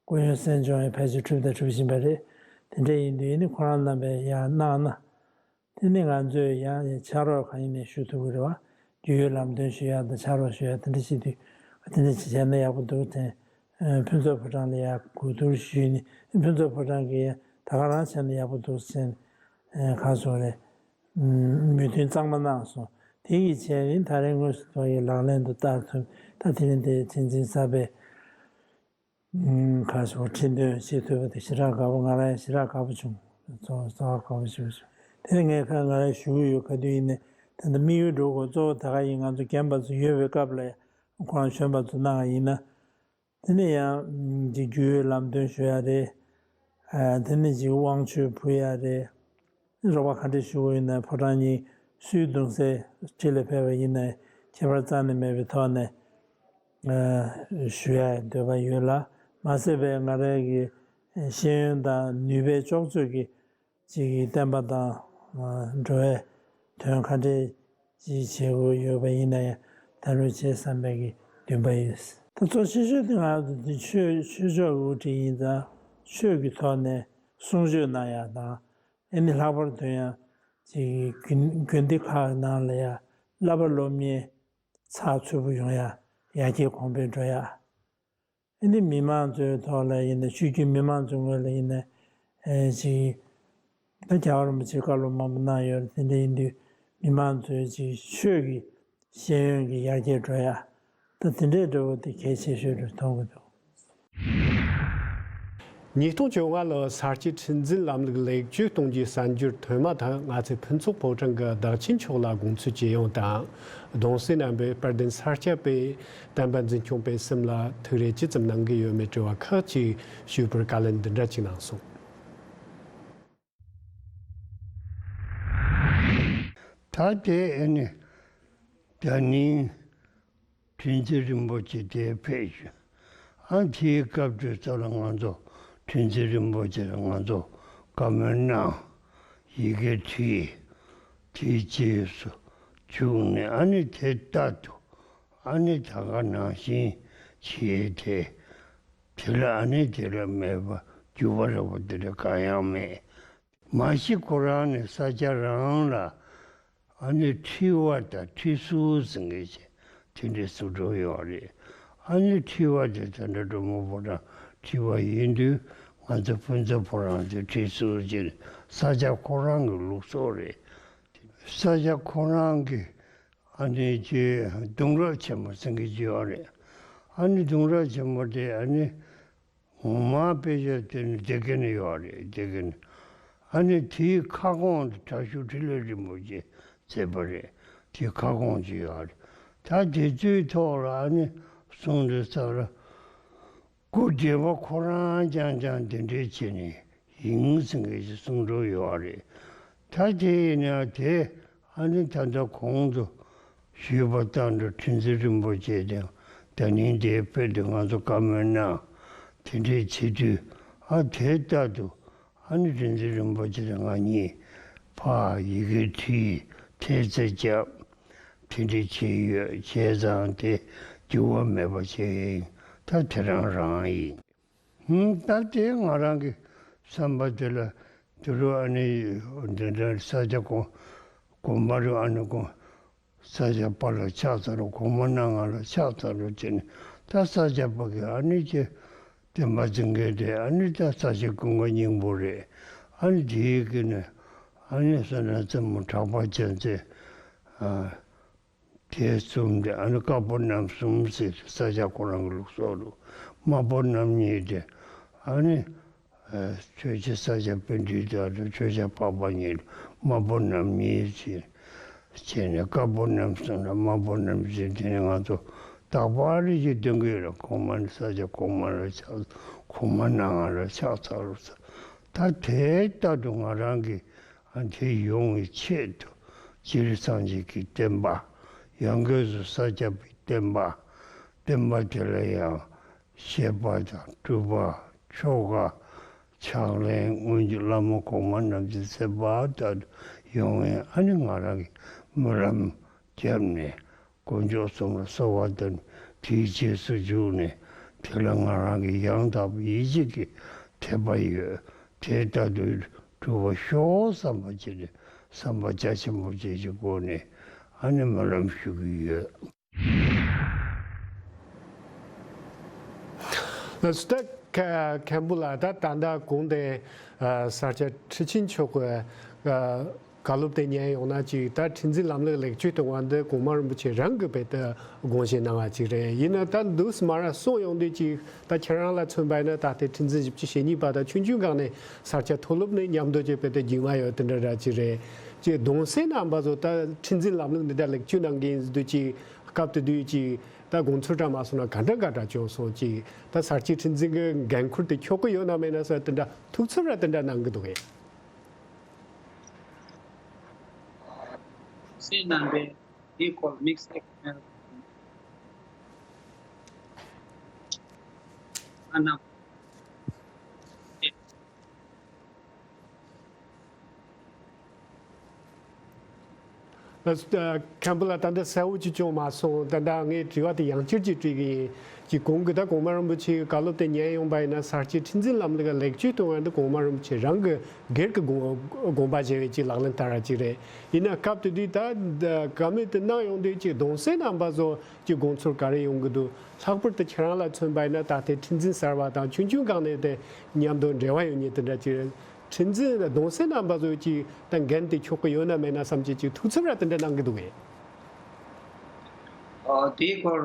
སྐུ་ཡོན་གསན་སྦྱོང་ཡང་ཕལ་ཆེར་གྲུབ་དང་གྲུབ་བཞིན་པ་རེད། དེ་འདྲ་ཡིན་དུས་ནི་ཁོ་རང་རྣམ་པས་ཡང་གནང་ན། དེ་ནི་ང་ཚོས་ཡང་ཕྱག་རོགས་གང་ཡིན་ནས་ཞུ་ཐུབ་ཀྱི་རེད་བ། རྒྱུས་ཡོད་ལམ་སྟོན་ཞུ་ཡག་དང་ཕྱག་རོགས་ཞུ་ཡག་དེ་འདྲ་བྱེད་དུས། དེ་འདྲ་བྱས་ན་ཡག་པོ་འདུག་དྲན། ཕུན་ཚོགས་ཕོ་བྲང་ལ་ཡང་གོ་བསྡུར་ཞུས་ནས། ཕུན་ཚོགས་ཕོ་བྲང་གིས་ད་ག་རང་བྱས་ན་ཡག་པོ་འདུག་ཟེར་ནས། ག་སོང་རེད། མོས་མཐུན་གཙང་མ་གནང་སོང་། དེ་ཡི་བྱས་ནས་ད་རེས་དངོས་སུ་ཐོག་ཡི་ལག་ལེན་དུ་བསྟར་ཐུབ། ད་དེ་རིང་དེ་ཁྲི་འཛིན་གསར་པའི་ཁ་སོ་ཁྲི་འདོན་བྱེད་ཐུབ་པ་དེ་ཞེ་དྲག་དགའ་པོ། ང་རང་ཡང་ཞེ་དྲག་དགའ་པོ་བྱུང་། གཙོ་བོ་གཙོ་བོ་དགའ་པོ་ཞིག་བྱུང་། དེ་ནས་ངས་ཁ་ང་རང་ཞུ་གི་ཡོད། ག་དུས་ཡིན་ནའི་ད་ལྟ་དམིགས་ཡུལ་འགྲོ་དགོས་གཙོ་བོ་ད་ག་ཡིན། ང་ཚོ་རྒན་པ་ཚོ་ཡོད་པའི་སྐབས་ལ་ཡང་ཁོ་རང་གཞོན་པ་ཚོ་གནང་བ་ཡིན་ན། དེ་ནས་ཡང་ཅིག་རྒྱུས་ཡོད་ལམ་སྟོན་ཞུ་ཡག་རེད། དེ་ནས་ཅིག་དབང་ཆོས་ཕུལ་ཡག་རེད། རོགས་པ་ག་འདྲ་ཞུ་དགོས་ཡིན་ན། ཕོ་བྲང་གཉིས་སུའི་གདུང་སྲས་ཁྲི་ལ་ཕེབས་པ་ཡིན་ན་ཁྱད་པར་རྩ་ནས་མེད་པའི་ཐོག་ནས་ཞུ་ཡག་འདོད་པ་ཡོད་ལ། མ་ཟད་པའི་ང་རང་གི་ཤེས་ཡོན་དང་ནུས་པའི་ལྕོགས་ཚོད་ཀྱིས་ཅིག་གི་བསྟན་པ་དང་འགྲོ་བའི་དོན་ག་འདྲས་ཅིག་བྱེད་དགོས་ཡོད་པ་ཡིན་ན་ཡང་། ད་རུང་བྱེད་བསམ་པའི་གི་འདུན་པ་ཡོད། ད་གཙོ་ཆེ་ཤོས་དེ་ང་ཚོ་འདི་ཆོས། ཆོས་ཕྱོགས་ཀྱི་དབུ་ཁྲིད་ཡིན་ཙང་ཆོས་ཀྱི་ཐོག་ནས་གསུང་ཆོས་གནང་ཡག་དང་། ཨ་ནི་ལྷག་པར་དུ་ཡང་ཅིག་དགོན་དགོན་སྡེ་ཁག་ནང་ལ་ཡང་བསླབ་པ་སློབ་གཉེར་ཚགས་ཚུད་པོ་ཡོང་ཡག། ཡར་རྒྱས་གོང་འཕེལ་འགྲོ་ཡག། ཨ་ནི་མི་མང་ཚོའི་ཐོག་ལ་ཡིན་ན། ཆོས་བརྒྱུད་མི་མང་ཚོའི་ངོས་ལ་ཡིན་ན། ཨེ་ཅིག་ད་རྒྱལ་བ་རིན་པོ་ཆེས་བཀའ་སློབ་མང་པོ་གནང་ཡོད་རེད། དེ་འདྲ་ཡིན་དུས་མི་མང་ཚོའི་ཅིག་ཆོས་ཀྱི་ཤེས་ཡོན་གྱི་ཡར་རྒྱས་འགྲོ་ཡག། ད་དེ་འདྲའི་འདྲ་བོ་དེ་གལ་ཆེ་ཤོས་རེད་མཐོང་གི་འདུག། ཉིས་སྟོང་བཅོ་ལྔ་ལོར་ས་སྐྱའི་ཁྲི་འཛིན་ལམ་ལུགས་ལེགས་བཅོས་གཏོང་རྒྱུའི་གསར་འགྱུར་ཐོན་མ་ཐག་ང་ཚོས་ཕུན་ཚོགས་ཕོ་བྲང་གི་བདག་ཆེན་མཆོག་ལ་དགོངས་ཚུལ་བཅས་ཡོང་དང་། གདུང་སྲས་རྣམ་པས་དཔལ་ལྡན་ས་སྐྱ་པའི་བསྟན་པ་འཛིན་སྐྱོང་སྤེལ་གསུམ་ལ་ཐུགས་རེ་ཇི་ཙམ་གནང་གི་ཡོད་མེད་དྲི་བ་ཁག་ཅིག་ཞུས་པར་བཀའ་ལན་འདི་འདྲ་ཅིག་གནང་སོང་། ད་དེ་ཨ་ནི་ད་ནིང་ཁྲི་འཛིན་རིན་པོ་ཆེ་དེ་ཕེབས་ཤིང་། ཨ་དེའི་སྐབས་དུས་ཚོད་ལ་ང་ཚོ་ཁྲི་འཛིན་རིན་པོ་ཆེ་ལ་ང་ཚོ་བཀའ་མོལ་གནང་། ཡི་གེ་བྲིས། དེའི་རྗེས་སུ་བཅུག་ནས། ཨ་ནི་དེ་ལྟར་དུ་ཨ་ནི་ད་ག་ནང་བཞིན་བྱས་ཏེ། དེ་ལ་ཨ་ནི་དེ་ལ་མེད་པ་འགྱུར་བ་རེ་བ་དེ་འདྲ་གང་ཡང་མེད། མ་གཞི་ཁོ་རང་ནི་ས་སྐྱ་རང་ལ་ཨ་ནི་ཁྲི་པ་དང་ཁྲི་ཟུར་ཟེར་མཁན་ཅིག་དེ་འདྲའི་བཟོ་འགྲོ་ཡོད་རེད། ཨ་ནི་ཁྲི་པ་དེ་ད་ལྟ་འབྲི་མོ་ཕོ་བྲང་ཁྲི་པ་ཡིན་དུས། ང་ཚོ་ཕུན་ཚོགས་ཕོ་བྲང་དེ་ཁྲི་ཟུར་ཅིག་ས་སྐྱ་ཁོ་རང་གི་ལུགས་སྲོལ་རེད། ས་སྐྱ་ཁོ་རང་གི་ཨ་ནི་ཅིག་གདུང་རབས་ཆེན་མོ་ཟེར་མཁན་ཅིག་ཡོད་རེད། ཨ་ནི་གདུང་རབས་ཆེན་མོ་དེ་ཨ་ནི། ངོ་མ་དཔེ་ཆ་དེ་ནི་དེ་ག་ནས་ཡོད་རེད། དེ་ག་ནས། ཨ་ནི་དེའི་ཁ་སྐོང་དེ་དྲག་ཤོས་འཕྲིན་ལས་རིན་པོ་ཆེས་མཛད་པ་རེད། དེའི་ཁ་སྐོང་ཅིག་ཡོད་རེད། ད་དེ་ཚོའི་ཐོག་ལ་ཨ་ནི་གསུང་དུས་ཙམ་ལ། སྐུ་བགྲེས་པ་ཁོ་རང་རྐྱང་རྐྱང་དེ་འདྲའི་བྱས་ནས་ཡིན་ཟེར་མཁན་ཞིག་གསུང་གྲོས་ཡོད་རེད། ད་དེ་ཡིན་ན་དེ་ཨ་ནི་ད་ལྟ་གོང་དུ་ཞུས་པ་ལྟར་དུ་ཁྲི་འཛིན་རིན་པོ་ཆེ་དེ་ད་ནིང་དེ་ཕེབས་དུས་ང་ཚོ་བཀའ་མོལ་གནང་། དེ་འདྲའི་བྱེད་དུས། ཨ་དེ་ལྟར་དུ་ཨ་ནི་ཁྲི་འཛིན་རིན་པོ་ཆེ་དང་ང་གཉིས་ཕར་ཡི་གེ་བྲིས། ཐེལ་ཙེ་བརྒྱབ། དེ་འདྲའི་བྱས་ཡོད། བྱས་ཙང་དེ་འགྱུར་བ་མེད་པ་བྱས་ཡིན། ད་དེ་རང་རང་ཡིན། ཧུམ། ད་དེ་ང་རང་གི་བསམ་པ་དེ་ལ། དེ་རུ་ཨ་ནི་འདི་འདྲ་ས་སྐྱ་གོང་། དགོན་པ་རུ་ཨ་ནི་གོང་ས་སྐྱ་པ་ལ་ཕྱག་འཚལ་ལོ། གོང་མ་སྣ་ལྔ་ལ་ཕྱག་འཚལ་ལོ་བྱས་ནས། ད་ས་སྐྱ་པ་གི་ཨ་ནི་ཀྱི་བསྟན་པ་འཛིན་མཁན་དེ་ཨ་ནི་ད་ས་སྐྱ་ཀུན་དགའ་སྙིང་པོ་རེད། ཨ་ནི་དེའི་གི་ནི་ཨ་ནི་བསོད་ནམས་རྩེ་མོ་གྲགས་པ་རྒྱལ་མཚན། ཨ། དེ་གསུམ་དེ་ཨ་ནི་དཀར་པོ་རྣམ་གསུམ་ཟེར། ས་སྐྱ་ཁོ་རང་གི་ལུགས་སྲོལ་ལུ། དམར་པོ་རྣམ་གཉིས་དེ་ཨ་ནི་ཆོས་རྗེ་ས་སྐྱ་པཎྜི་ཏ་དང་ཆོས་རྗེ་འཕགས་པ་གཉིས་ལུ། དམར་པོ་རྣམ་གཉིས་ཅིག་བྱས་ནས། དཀར་པོ་རྣམ་གསུམ་ལ་དམར་པོ་རྣམ་བཞི། དེ་ནས་ང་ཚོ་རྟག་པར་རེ་ཞིག་འདོན་གྱི་ཡོད་རེད། གོང་མ་ནི་ས་ཆ་གོང་མ་ལ་ཕྱག། གོང་མ་སྣ་ལྔ་ལ་ཕྱག་འཚལ་ལོ་ཟེར། ད་དེ་ལྟར་དུ་ང་རང་གིས་ཨ་དེ་ཡོང་བའི་ཆེད་དུ་སྤྱིར་སངས་རྒྱས་ཀྱི་བསྟན་པ། ཡང་སྒོས་སུ་ས་སྐྱ་པའི་བསྟན་པ། བསྟན་པ་དེ་ལ་ཡང་བཤད་པ་དང་སྒྲུབ་པ། ཆོ་ག། ཕྱག་ལེན། སྔོན་གྱི་བླ་མ་གོང་མ་རྣམས་ཀྱི་མཛད་པ་ལྟར་དུ་ཡོང་བའི་ཨ་ནི་ང་རང་གིས་སྨོན་ལམ་བརྒྱབ་ནས། དཀོན་མཆོག་གསུམ་ལ་གསོལ་བ་བཏབ་ནས། དེའི་རྗེས་སུ་འཇུག་ནས། དེ་ལ་ང་རང་གིས་ཡང་དག་པའི་ཡིད་ཆེས་ཀྱི་དད་པ་ཡོད། དེ་ལྟར་དུ་སྒྲུབ་པར་ཤོག་བསམ་པ་བྱས་ནས། བསམ་པ་རྒྱ་ཆེན་པོ་བྱས་ཀྱི་སྒོ་ནས་ཨ་ནི་སྨོན་ལམ་ཞུ་གི་ཡོད། ལགས་སོ། ད་མཁན་པོ་ལགས། ད་ད་ལྟ་གོང་དེ་ས་སྐྱ་ཁྲི་ཆེན་མཆོག་གི་བཀའ་སློབ་དེ་ཉན་ཡོང་ན། ཅིག་ད་ཁྲི་འཛིན་ལམ་ལུགས་ལེགས་བཅོས་གཏོང་བ་འདི་གོང་མ་རིན་པོ་ཆེ་རང་གིས་རྦད་དེ་དགོངས་བཞེས་གནང་བ་ཅིག་རེད། ཡིན་ན་ད་འདུག་སེ་མར་སོང་ཡོང་དུས། ཅིག་ད་ཁྱེད་རང་ལ་མཚོན་པ་ཡིན་ན། ད་ལྟའི་ཁྲི་འཛིན་བཞི་བཅུ་ཞེ་གཉིས་པ་དང་ཆུང་ཆུང་སྒང་ནས་ས་སྐྱ་མཐོ་སློབ་ནས་མཉམ་དུ་བྱས་པའི་དེ་རྒྱུན་མ་ཡོད་དེ་འདྲ་ར་ཅིག་རེད། ཅིག་གདུང་སྲས་རྣམ་པ་ཚོ་ད་ཁྲི་འཛིན་ལམ་ལུགས་འདི་འདྲ་ལེགས་བཅོས་གནང་གི་ཡིན་ཟེར་དུས། ཅིག་སྐབས་དེ་དུས་ཅིག་ད་དགོངས་ཚུལ་འདྲ་མ་སོང་ན་ག་འདྲ་ག་འདྲ་བྱུང་སོང་། ཅིག་ད་ས་སྐྱའི་ཁྲི་འཛིན་གྱི་འགན་ཁུར་དེ་འཁྱོག་གི་ཡོད་ན་མེད་ན་ཟེར། དེ་འདྲ་ཐུགས་འཚབ་ར་དེ་འདྲ་གནང་གི་འདུག་གས། སྲས་རྣམ་པས་དེའི་སྐོར་དམིགས་བསལ་གང་ཡང་ཨ་ནམ། ལགས་སོ། མཁན་པོ་ལགས། ད་ལྟ་གསལ་བོ་ཅིག་བྱུང་མ་སོང་། ད་ལྟ་ངས་དྲི་བ་དེ་ཡང་བསྐྱར་ཅིག་དྲི་གི་ཡིན། ཅིག་གོང་གི་ད་གོང་མ་རིན་པོ་ཆེའི་བཀའ་སློབ་དེ་ཉན་ཡོང་པ་ཡིན་ན། ས་སྐྱའི་ཁྲི་འཛིན་ལམ་ལུགས་ལེགས་བཅོས་གཏོང་བ་འདི་གོང་མ་རིན་པོ་ཆེ་རང་གི་སྒེར་གྱི་དགོངས་དགོངས་པ་བཞེས་པའི་ཅིག་ལག་ལེན་བསྟར་བ་ཅིག་རེད། ཡིན་ན་སྐབས་དེ་དུས་ད་བཀའ་མོལ་དེ་གནང་ཡོང་དུས། ཅིག་གདུང་སྲས་རྣམ་པ་ཚོ་ཀྱི་དགོངས་ཚུལ་ག་རེ་ཡོང་གི་འདུག། ལྷག་པར་དུ་ཁྱེད་རང་ལ་མཚོན་པ་ཡིན་ན། ད་ལྟའི་ཁྲི་འཛིན་གསར་པ་དང་ཆུང་ཆུང་སྒང་ནས་དེ་མཉམ་དུ་འབྲེལ་བ་ཡོད་མཁན་དེ་འདྲ་ཅིག་རེད། ཁྲི་འཛིན་གདུང་སྲས་རྣམ་པ་ཚོས་ཀྱིས་ད་འགན་དེ་འཁྱོག་གི་ཡོད་ན་མེད་ན་བསམ་བྱས་ཀྱི་ཐུགས་འཚབ་ར་དེ་འདྲ་གནང་གི་འདུག་གས། ཨ། དེའི་སྐོར་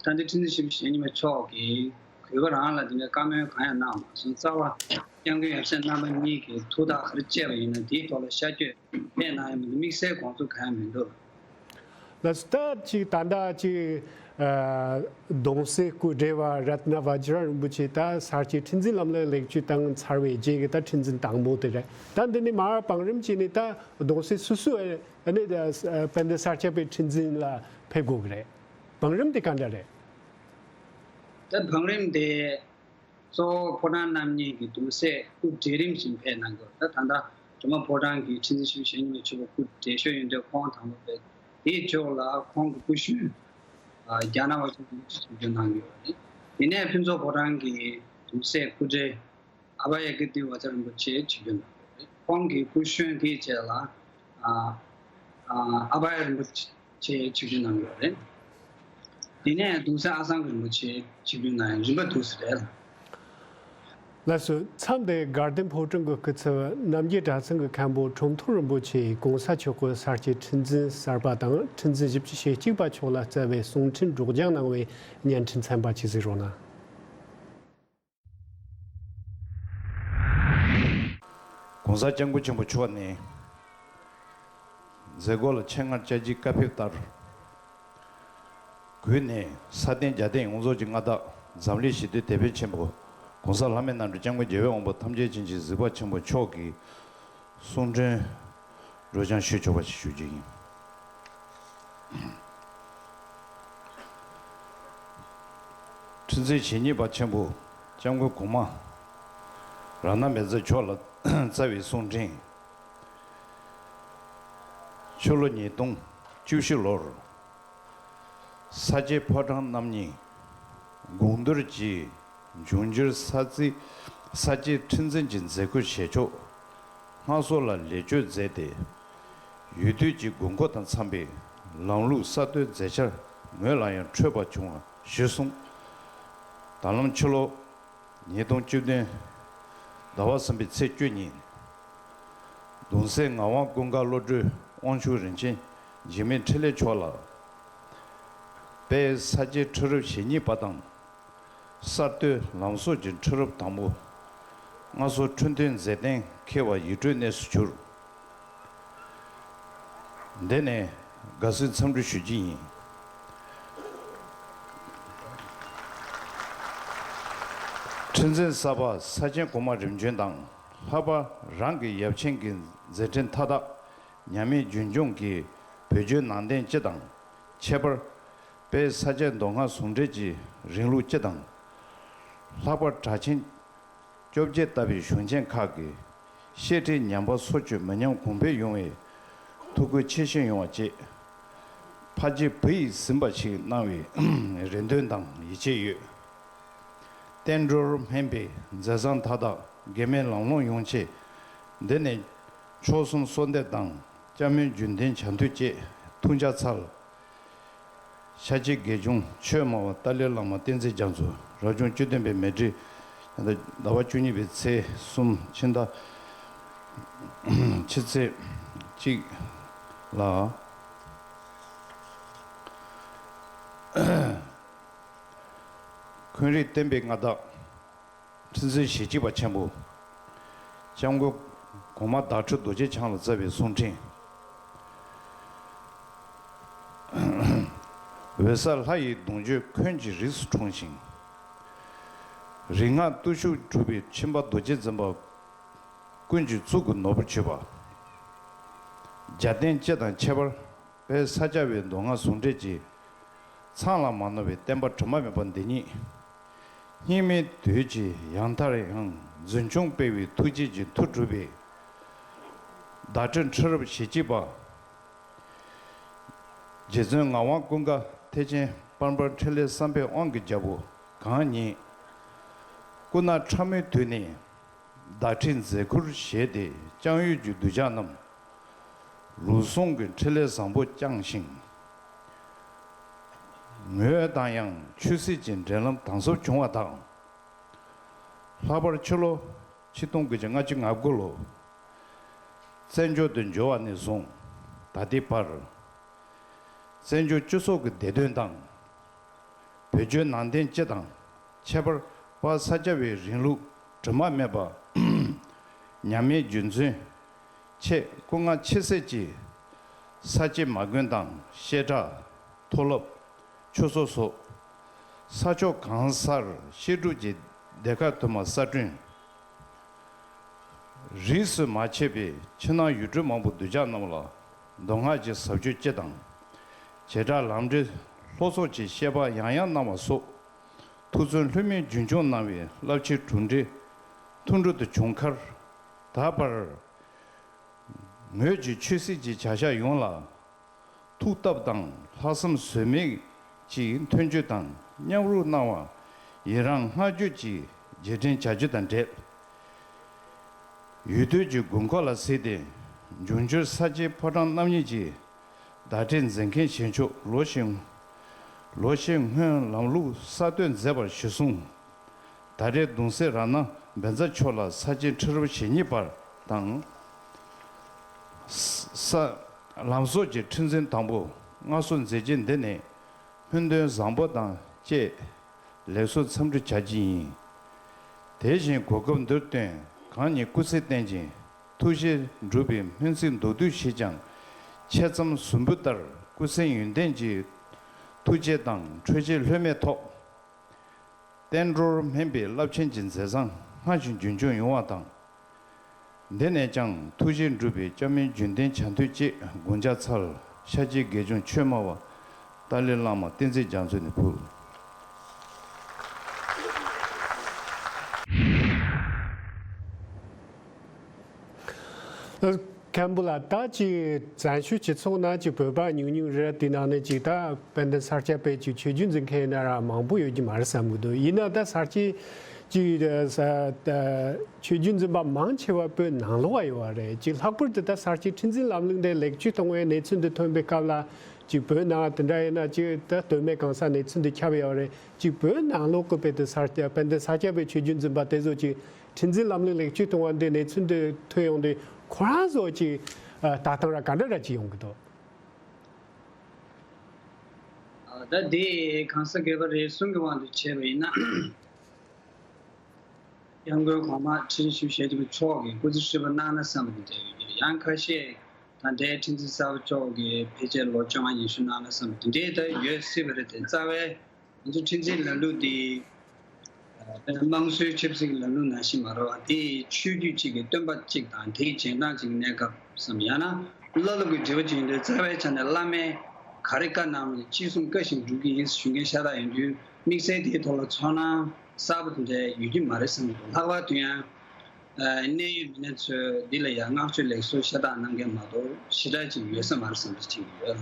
ད་ལྟའི་ཁྲི་འཛིན་ཞེ་གཉིས་པ་མཆོག་གིས་གུས་པ་རང་ལ་དེ་འདྲའི་བཀའ་མོལ་གང་ཡང་གནང་མ་སོང་། རྩ་བ་སྐྱབས་མགོན་ཡབ་སྲས་རྣམ་པ་གཉིས་ཀྱིས་ཐུགས་ཐག་ག་རེ་བཅད་པ་ཡིན་ན། དེའི་ཐོག་ལ་ཤར་བསྐྱོད་སྤེལ་གནང་ཡོད་མི་འདུག། དམིགས་བསལ་དགོངས་ཚུལ་གང་ཡང་མི་འདུག། ལགས་སོ། ད་ཅིག་ད་ལྟ་ཅིག་ཨ་གདུང་སྲས་སྐུ་བགྲེས་པ་རཏྣ་བཛྲ་རིན་པོ་ཆེ་ད་ས་སྐྱའི་ཁྲི་འཛིན་ལམ་ལུགས་ལེགས་བཅོས་བཏང་ཚར་བའི་རྗེས་ཀྱི་ད་ཁྲི་འཛིན་དང་པོ་དེ་རེད། ད་འདི་ནས་མར་བང་རིམ་བྱས་ནས་ད་གདུང་སྲས་སོ་སོ་ཨ་ནི་དཔལ་ལྡན་ས་སྐྱ་པའི་ཁྲི་འཛིན་ལ་ཕེབས་དགོས་ཀྱི་རེད། བང་རིམ་དེ་ག་འདྲ་རེད། ད་བང་རིམ་དེ། གཙོ་བོ་ཕོ་བྲང་རྣམ་གཉིས་ཀྱི་གདུང་སྲས་སྐུ་བགྲེས་རིམ་བཞིན་ཕེབས་གནང་དགོས། ད་ད་ལྟ་སྒྲོལ་མ་ཕོ་བྲང་གི་ཁྲི་འཛིན་ཞེ་གཉིས་པ་མཆོག་སྐུ་བགྲེས་ཤོས་ཡིན་དུས། ཁོང་དང་པོ་ཕེབས། དེའི་ཕྱོགས་ལ་ཁོང་གི་སྐུ་གཞོན་རྒྱ་ནག་པ་ཆེན་པོ་ཆིབས་བསྒྱུར་གནང་ཡོད་རེད། དེ་ནས་ཕུན་ཚོགས་ཕོ་བྲང་གི་གདུང་སྲས་སྐུ་བགྲེས་ཨ་བྷ་ཡ་ཀིརྟི་བཛྲ་རིན་པོ་ཆེ་ཆིབས་བསྒྱུར་གནང་ཡོད་རེད། ཁོང་གི་སྐུ་གཞོན་དེའི་རྗེས་ལ་ཨ་ཨ་ཨ་བྷ་ཡ་རིན་པོ་ཆེ་ཆེ་ཆིབས་བསྒྱུར་གནང་ཡོད་རེད། དེ་ནས་གདུང་སྲས་ཨ་སངྒ་རིན་པོ་ཆེ་ཆིབས་བསྒྱུར་གནང་ཡོད། རིམ་པ་འདུག་སེ་རེད། ལགས་སོ། མཚམས་དེ་དགའ་ལྡན་ཕོ་བྲང་གི་སྐུ་ཚབ་རྣམ་རྒྱལ་གྲྭ་ཚང་གི་མཁན་པོ་ཁྲོམ་ཐོར་རིན་པོ་ཆེས་གོང་ས་མཆོག་གིས་ས་སྐྱའི་ཁྲི་འཛིན་གསར་པ་དང་ཁྲི་འཛིན་བཞི་བཅུ་ཞེ་གཅིག་པ་མཆོག་ལ་སྩལ་བའི་གསུང་འཕྲིན་སྒྲོག་སྦྱང་གནང་བའི་བརྙན་འཕྲིན་ཚན་པ་ཅིག་གཟིགས་རོགས་གནང་། གོང་ས་སྐྱབས་མགོན་ཆེན་པོ་མཆོག་ནས་མཛད་སྒོ་ལ་ཆེད་མངགས་བཅར་རྒྱུའི་བཀའ་ཕེབས་ལྟར། གུས་ནས་ས་སྟེང་རྒྱལ་བསྟན་ཡོངས་རྫོགས་ཀྱི་མངའ་བདག་འཛམ་གླིང་ཞི་བདེའི་དེད་དཔོན་ཆེན་པོ་གོང་ས་ལྷ་མིའི་རྣམ་གྲོལ་སྐྱབས་མགོན་རྒྱལ་བའི་དབང་པོ་ཐམས་ཅད་མཁྱེན་ཅིང་གཟིགས་པ་ཆེན་པོ་མཆོག་གི་གསུང་འཕྲིན་སྒྲོག་སྦྱང་ཞུས་ཆོག་པ་ཞིག་ཞུ་རྒྱུ་ཡིན། ཁྲི་འཛིན་ཞེ་གཉིས་པ་ཆེན་པོ་སྐྱབས་མགོན་གོང་མ་རཏྣ་བཛྲ་མཆོག་ལ་སྩལ་བའི་གསུང་འཕྲིན། ཕྱི་ལོ་ཉིས་སྟོང་བཅུ་བཞི་ལོར་ས་སྐྱའི་ཕོ་བྲང་རྣམ་གཉིས་དགོངས་རྒྱུར་གྱིས་འབྱུང་འགྱུར་ས་རྩིས་ས་སྐྱའི་ཁྲི་འཛིན་གྱི་མཛད་ཁུར་བཞེས་ཕྱོགས་སྔར་སྲོལ་ལ་ལེགས་བཅོས་མཛད་དེ། ཡུལ་དུས་ཀྱི་དགོས་མཁོ་དང་འཚམ་པའི་ལམ་ལུགས་གསར་གཏོད་མཛད་འཆར་ངོས་ལ་ཡང་འཕྲོད་པ་བྱུང་བ་གཞིར་བཟུང་། ད་ལམ་ཕྱི་ལོ་ཉིས་སྟོང་བཅུ་བདུན་ཟླ་བ་གསུམ་པའི་ཚེས་བཅུ་ཉིན། གདུང་སྲས་ངག་དབང་ཀུན་དགའ་བློ་གྲོས་དབང་ཕྱུག་རིན་ཆེན་འཇིགས་མེད་འཕྲིན་ལས་མཆོག་ལ། དཔལ་ས་སྐྱའི་ཁྲི་རབས་ཞེ་གཉིས་པ་དང་། གསར་གཏོད་ལམ་སྲོལ་གྱི་ཁྲི་རབས་དང་པོ། སྔར་སྲོལ་འཕྲོད་བསྟེན་མཛད་གཏན་འཁེལ་བ་ཡིད་སྤྲུལ་གནས་སུ་གྱུར། འདི་ནས་དགའ་བསུའི་འཚམས་འདྲི་ཞུ་རྒྱུ་ཡིན། ཁྲི་འཛིན་གསར་པ་ས་ཆེན་གོང་མ་རིམ་བྱོན་དང་། ལྷག་པར་རང་གི་ཡབ་ཆེན་གྱི་མཛད་འཕྲིན་མཐའ་དག་ཉམས་མེད་རྒྱུན་འཁྱོངས་ཀྱིས་བོད་བརྒྱུད་ནང་བསྟན་སྤྱི་དང་། ཁྱད་པར་དཔལ་ས་སྐྱ་མདོ་སྔགས་ཟུང་འབྲེལ་གྱི་རིང་ལུགས་སྤྱི་དང་། ལྷག་པར་གྲགས་ཆེན་བཅོ་བརྒྱད་ལྟ་བུའི་གཞུང་ཆེན་ཁག་གི་བཤད་ཁྲིད་ཉམས་པ་སོར་ཆུད་མི་ཉམས་གོང་འཕེལ་ཡོང་བའི་ཐུགས་ཁུར་ཆེ་བཞེས་ཡོང་བ་བཅས། ཕ་རྗེས་བུ་ཡིས་ཟིན་པ་ཞིག་གནང་བའི་རེ་འདུན་དང་ཡིད་ཆེས་ཡོད། བསྟན་འགྲོར་སྨན་པའི་མཛད་བཟང་མཐའ་དག་དགེ་མེད་ལམ་ལྷོང་ཡོང་ཆེད། འདི་ནས་མཆོག་གསུམ་གསོལ་འདེབས་དང་། སྐྱབས་མོས་རྒྱུན་ལྡན་བྱ་འདུད་བཅས་ཐུགས་འཇགས་འཚལ། ཤཱཀྱའི་དགེ་སྦྱོང་ཆོས་སྨྲ་བ་ཏཱ་ལའི་བླ་མ་བསྟན་འཛིན་རྒྱ་མཚོ། རབ་བྱུང་བཅུ་བདུན་པའི་མེ་སྤྲེལ་ཟླ་བ་བཅུ་གཉིས་པའི་ཚེས་གསུམ་ཕྱི་ཟླ་ཕྱི་ཚེས་གཅིག་ལ། འཁོན་རིགས་བསྟན་པའི་མངའ་བདག་ཁྲི་འཛིན་ཞེ་གཅིག་པ་ཆེན་པོ། སྐྱབས་མགོན་གོང་མ་ཟླ་སྤྲུལ་རྡོ་རྗེ་འཆང་ལ་སྩལ་བའི་གསུང་འཕྲིན། འོད་གསལ་ལྷ་ཡི་གདུང་རྒྱུད་འཁོན་གྱི་རིགས་སུ་འཁྲུངས་ཤིང་། རིག་སྔགས་བརྟུལ་ཞུགས་གྲུབ་པའི་ཁྱིམ་པ་རྡོ་རྗེ་འཛིན་པ་ཀུན་གྱི་གཙུག་གི་ནོར་བུར་གྱུར་པ། རྒྱལ་བསྟན་སྤྱི་དང་ཁྱད་པར་དཔལ་ས་སྐྱ་པའི་མདོ་སྔགས་ཟུང་འབྲེལ་གྱི་མཚང་ལ་མ་ནོར་བའི་བསྟན་པ་དྲི་མ་མེད་པ་འདི་ཉིད། སྙིགས་མའི་དུས་ཀྱི་ཡང་མཐར་ཡང་རྫུན་འཁྱོངས་སྤེལ་བའི་ཐུགས་རྗེ་ཀྱི་མཐུ་གྲུབ་པའི་བརྡ་སྤྲོད་ཁྲི་རབས་ཞེ་གཅིག་པ། རྗེ་བཙུན་ངག་དབང་ཀུན་དགའ་ཐེག་ཆེན་པར་པར་འཕྲིན་ལས་བསམ་འཕེལ་དབང་གི་རྒྱལ་པོ་གང་ཉིད། སྐུ་ན་ཕྲ་མོའི་དུས་ནས་བརྡ་ཁྲིད་མཛད་ཁུར་བཞེས་ཏེ་སྐྱོང་ཡུལ་གྱི་གདུལ་བྱ་རྣམས་ལུགས་ཟུང་གི་འཕྲིན་ལས་བཟང་པོ་བསྐྱངས་ཤིང་། ངོས་དང་ཡང་ཆོས་སྲིད་ཀྱི་འབྲེལ་ལམ་དམ་ཟབ་བྱུང་བ་དང་། ལྷག་པར་ཕྱི་ལོ་ཆིག་སྟོང་དགུ་བརྒྱ་ལྔ་བཅུ་ང་དགུ་ལོ་བཙན་བྱོལ་དུ་འབྱོར་བ་ནས་བཟུང་ད་ལྟའི་བར། བཙན་བྱོལ་སྤྱི་ཚོགས་ཀྱི་བདེ་དོན་དང་། བོད་བརྒྱུད་ནང་བསྟན་སྤྱི་དང་ཁྱད་པར་དཔལ་ས་སྐྱ་པའི་རིང་ལུགས་དྲི་མ་མེད་པ་ཉམས་མེད་རྒྱུན་འཛིན་ཆེད་སྐུ་ངལ་ཆེ་སེ་ཀྱིས་ས་སྐྱའི་མ་དགོན་དང་བཤད་གྲྭ། མཐོ་སློབ། ཆོས་ཚོགས་སོགས་ས་ཕྱོགས་གང་སར་བཤད་སྒྲུབ་ཀྱི་སྡེ་ཁག་དུ་མ་གསར་སྐྲུན། རིས་སུ་མ་ཆད་པའི་ཕྱི་ནང་ཡུལ་གྲུ་མང་པོའི་གདུལ་བྱ་རྣམས་ལ་མདོ་སྔགས་ཀྱི་ཟབ་ཆོས་སྤྱི་དང་། བྱེ་བྲག་ལམ་འབྲས་ལྷུག་རྩོམ་གྱི་བཤད་པ་ཡང་ཡང་གནང་བ་སོགས་ཐུགས་བརྩོན་ལྷོད་མེད་རྒྱུན་འཁྱོངས་གནང་བའི་རླབས་ཆེན་གྲུབ་འབྲས་ཐུགས་འགྲོ་དུ་བྱུང་ཁར། ད་བར་ངོས་ཀྱི་ཆོས་སྲིད་ཀྱི་བྱ་གཞག་ཡོངས་ལ་ཐུགས་སྟོབས་དང་ལྷག་བསམ་ཟོལ་མེད་ཀྱིས་མཐུན་སྐྱོད་དང་མཉམ་རུབ་གནང་བ་ཡི་རང་བསྔགས་བརྗོད་ཀྱི་རྗེས་དྲན་བྱ་རྒྱུ་དང་འབྲེལ། ཡུལ་དུས་ཀྱི་དགོས་མཁོ་ལ་གཟིགས་ཏེ་འབྱུང་འགྱུར་ས་སྐྱའི་ཕོ་བྲང་རྣམ་གཉིས་ཀྱི་བརྡ་སྤྲོད་མཛད་མཁན་ཞིག་ཆོག་ལོ་ཤས་ལོ་ཤས་སྔོན་ལམ་ལུགས་གསར་གཏོད་མཛད་པར་གཞི་བཟུང་། ད་རེས་གདུང་སྲས་རཏྣ་བཛྲ་མཆོག་ལ་ས་སྐྱའི་ཁྲི་རབས་ཞེ་གཉིས་པར་དང་། ས་ལམ་སོགས་ཀྱི་ཁྲི་འཛིན་དང་པོ་མངའ་གསོལ་མཛད་རྗེས་འདི་ནས་སྨོན་འདུན་བཟང་པོ་དང་བཅས་ལེགས་གསོལ་འཚམས་འདྲི་བྱ་རྒྱུ་ཡིན། དེ་བཞིན་གོ་སྐབས་འདིར་བསྟུན་གང་ཉིད་སྐུ་ཚེ་བརྟན་ཅིང་ཐུགས་བཞེད་འགྲུབ་པའི་སྨོན་ཚིག་མདོར་བསྡུས་ཤིག་ཀྱང་འཆད་རྩོམ་ཟུར་འབུལ་ལྟར་སྐུ་སྲིང་ཡོན་ཏན་གྱི་ཐུགས་རྗེ་དང་འཕྲོད་བཅས་ལྷོད་མེད་ཐོག་བསྟན་འགྲོར་སྨན་པའི་རླབས་ཆེན་གྱི་མཛད་བཟང་སྔར་བཞིན་རྒྱུན་འཁྱོངས་ཡོང་བ་དང་། འདི་ནས་ཀྱང་ཐུགས་བཞེད་འགྲུབ་པའི་སྐྱབས་མོས་རྒྱུན་ལྡན་བྱ་འདུད་ཅེས་དགོངས་འཇགས་འཚལ། ཤཱཀྱའི་དགེ་སྦྱོང་ཆོས་སྨྲ་བ་ཏཱ་ལའི་བླ་མ་བསྟན་འཛིན་རྒྱ་མཚོ་ནས་ཕུལ། མཁན་པོ་ལགས། ད་ཅིག་བཙན་བྱོལ་སྤྱི་ཚོགས་ནང་ཅིག་བོད་པ་ཉུང་ཉུང་རེད། དེ་ནང་ནས་ཅིག་ད་དཔལ་ལྡན་ས་སྐྱ་པའི་ཅིག་ཆོས་བརྒྱུད་འཛིན་མཁན་ཡིན་ན་ར་མང་པོ་ཡོད་ཀྱི་མ་རེད་བསམ་གྱི་འདུག་ཡིན་ན་ད་ས་སྐྱའི་ཅིག་ས་ཆོས་བརྒྱུད་འཛིན་པ་མང་ཆེ་བ་བོད་ནང་ལོགས་ཡོད་པ་རེད། ཅིག་ལྷག་པར་དུ་ད་ས་སྐྱའི་ཁྲི་འཛིན་ལམ་ལུགས་འདི་ལེགས་བཅོས་གཏོང་བའི་གནས་ཚུལ་འདི་ཐོན་པའི་སྐབས་ལ་ཅིག་བོད་ནང་དེ་འདྲ་ཡིན་ན་ཅིག་ད་སྟོད་སྨད་གང་ས་གནས་ཚུལ་འདི་ཁྱབ་ཡོད་རེད། ཅིག་བོད་ནང་ལོགས་ཀྱི་དཔེ་དེ་ས་སྐྱ་དཔལ་ལྡན་ས་སྐྱ་པའི་ཆོས་བརྒྱུད་འཛིན་པ་དེ་ཚོ་ཅིག་ཁྲི་འཛིན་ལམ་ལུགས་ལེགས་བཅོས་གཏོང་བ་འདི་གནས་ཚུལ་འདི་ཐོས་ཡོང་དུས་ཁོ་རང་ཚོ་ཅིག་ལྟ་སྟངས་ར་ག་འདྲ་ར་ཅིག་ཡོང་གི་འདུག་ད་དེ་གང་ས་ག་པ་རེ་ཟུང་གི་དབང་དུ་བྱས་པ་ཡིན་ན། སྐྱབས་མགོན་གོང་མ་ཁྲི་བཞུགས་ཞལ་གྱི་མཆོག་གིས་སྐུ་ཚེ་ཧྲིལ་པོ་གནང་ན་བསམ་པ་དེ་འདྲ་ཡོད་ཀྱི་རེད། ཡང་ཁ་ཤས་ད་ ད་ལྟའི་ཁྲི་འཛིན་གསར་པ་མཆོག་གིས་ཕལ་ཆེར་ལོ་བཅོ་ལྔ་ཉི་ཤུ་ནང་ལ་བསམ་དེ་འདྲའི་ད་ཡོད་སྲིད་པ་རེད་དེ། རྩ་བའི་ང་ཚོ་ཁྲི་འཛིན་ལམ་ལུགས་འདི་དམངས་གཙོའི་ཆབ་སྲིད་ཀྱི་ལམ་ལུགས་ནང་བཞིན་མ་རེད་བ། དེ་ཡི་ཆོས་བརྒྱུད་གཅིག་གི་སྟོན་པ་གཅིག་དང་དེའི་རྗེས་འབྲང་གཅིག་གནས་སྐབས་སམ། ཡང་ན་བླ་སློབ་ཀྱི་འབྲེལ་བ་ཅིག་ཡིན་དུས་རྩ་བའི་ཆ་ནས་བླ་མས་ག་རེ་བཀའ་གནང་བ་ཅི་གསུང་བཀའ་བཞིན་སྒྲུབ་ཀྱི་ཡིན་ཞུ་མཁན་ཤ་སྟག་ཡིན་དུས། དམིགས་བསལ་དེའི་ཐོག་ལ་ཚོར་སྣང་གསར་པ་དེ་འདྲ་ཡོད་ཀྱི་མ་རེད་བསམ་གྱི་འདུག་ལྷག་པར་དུ་ཡང་གནད་ཡོད་མི་སྣ་ཚོས་འདི་ལ་ཡང་བསྔགས་བརྗོད་ལེགས་གསོལ་ཤ་སྟག་གནང་མཁན་མ་གཏོགས་ཞེ་དྲག་ཅིག་ཡོད་ས་མ་རེད་བསམ་པ་ཅིག་ཡོད།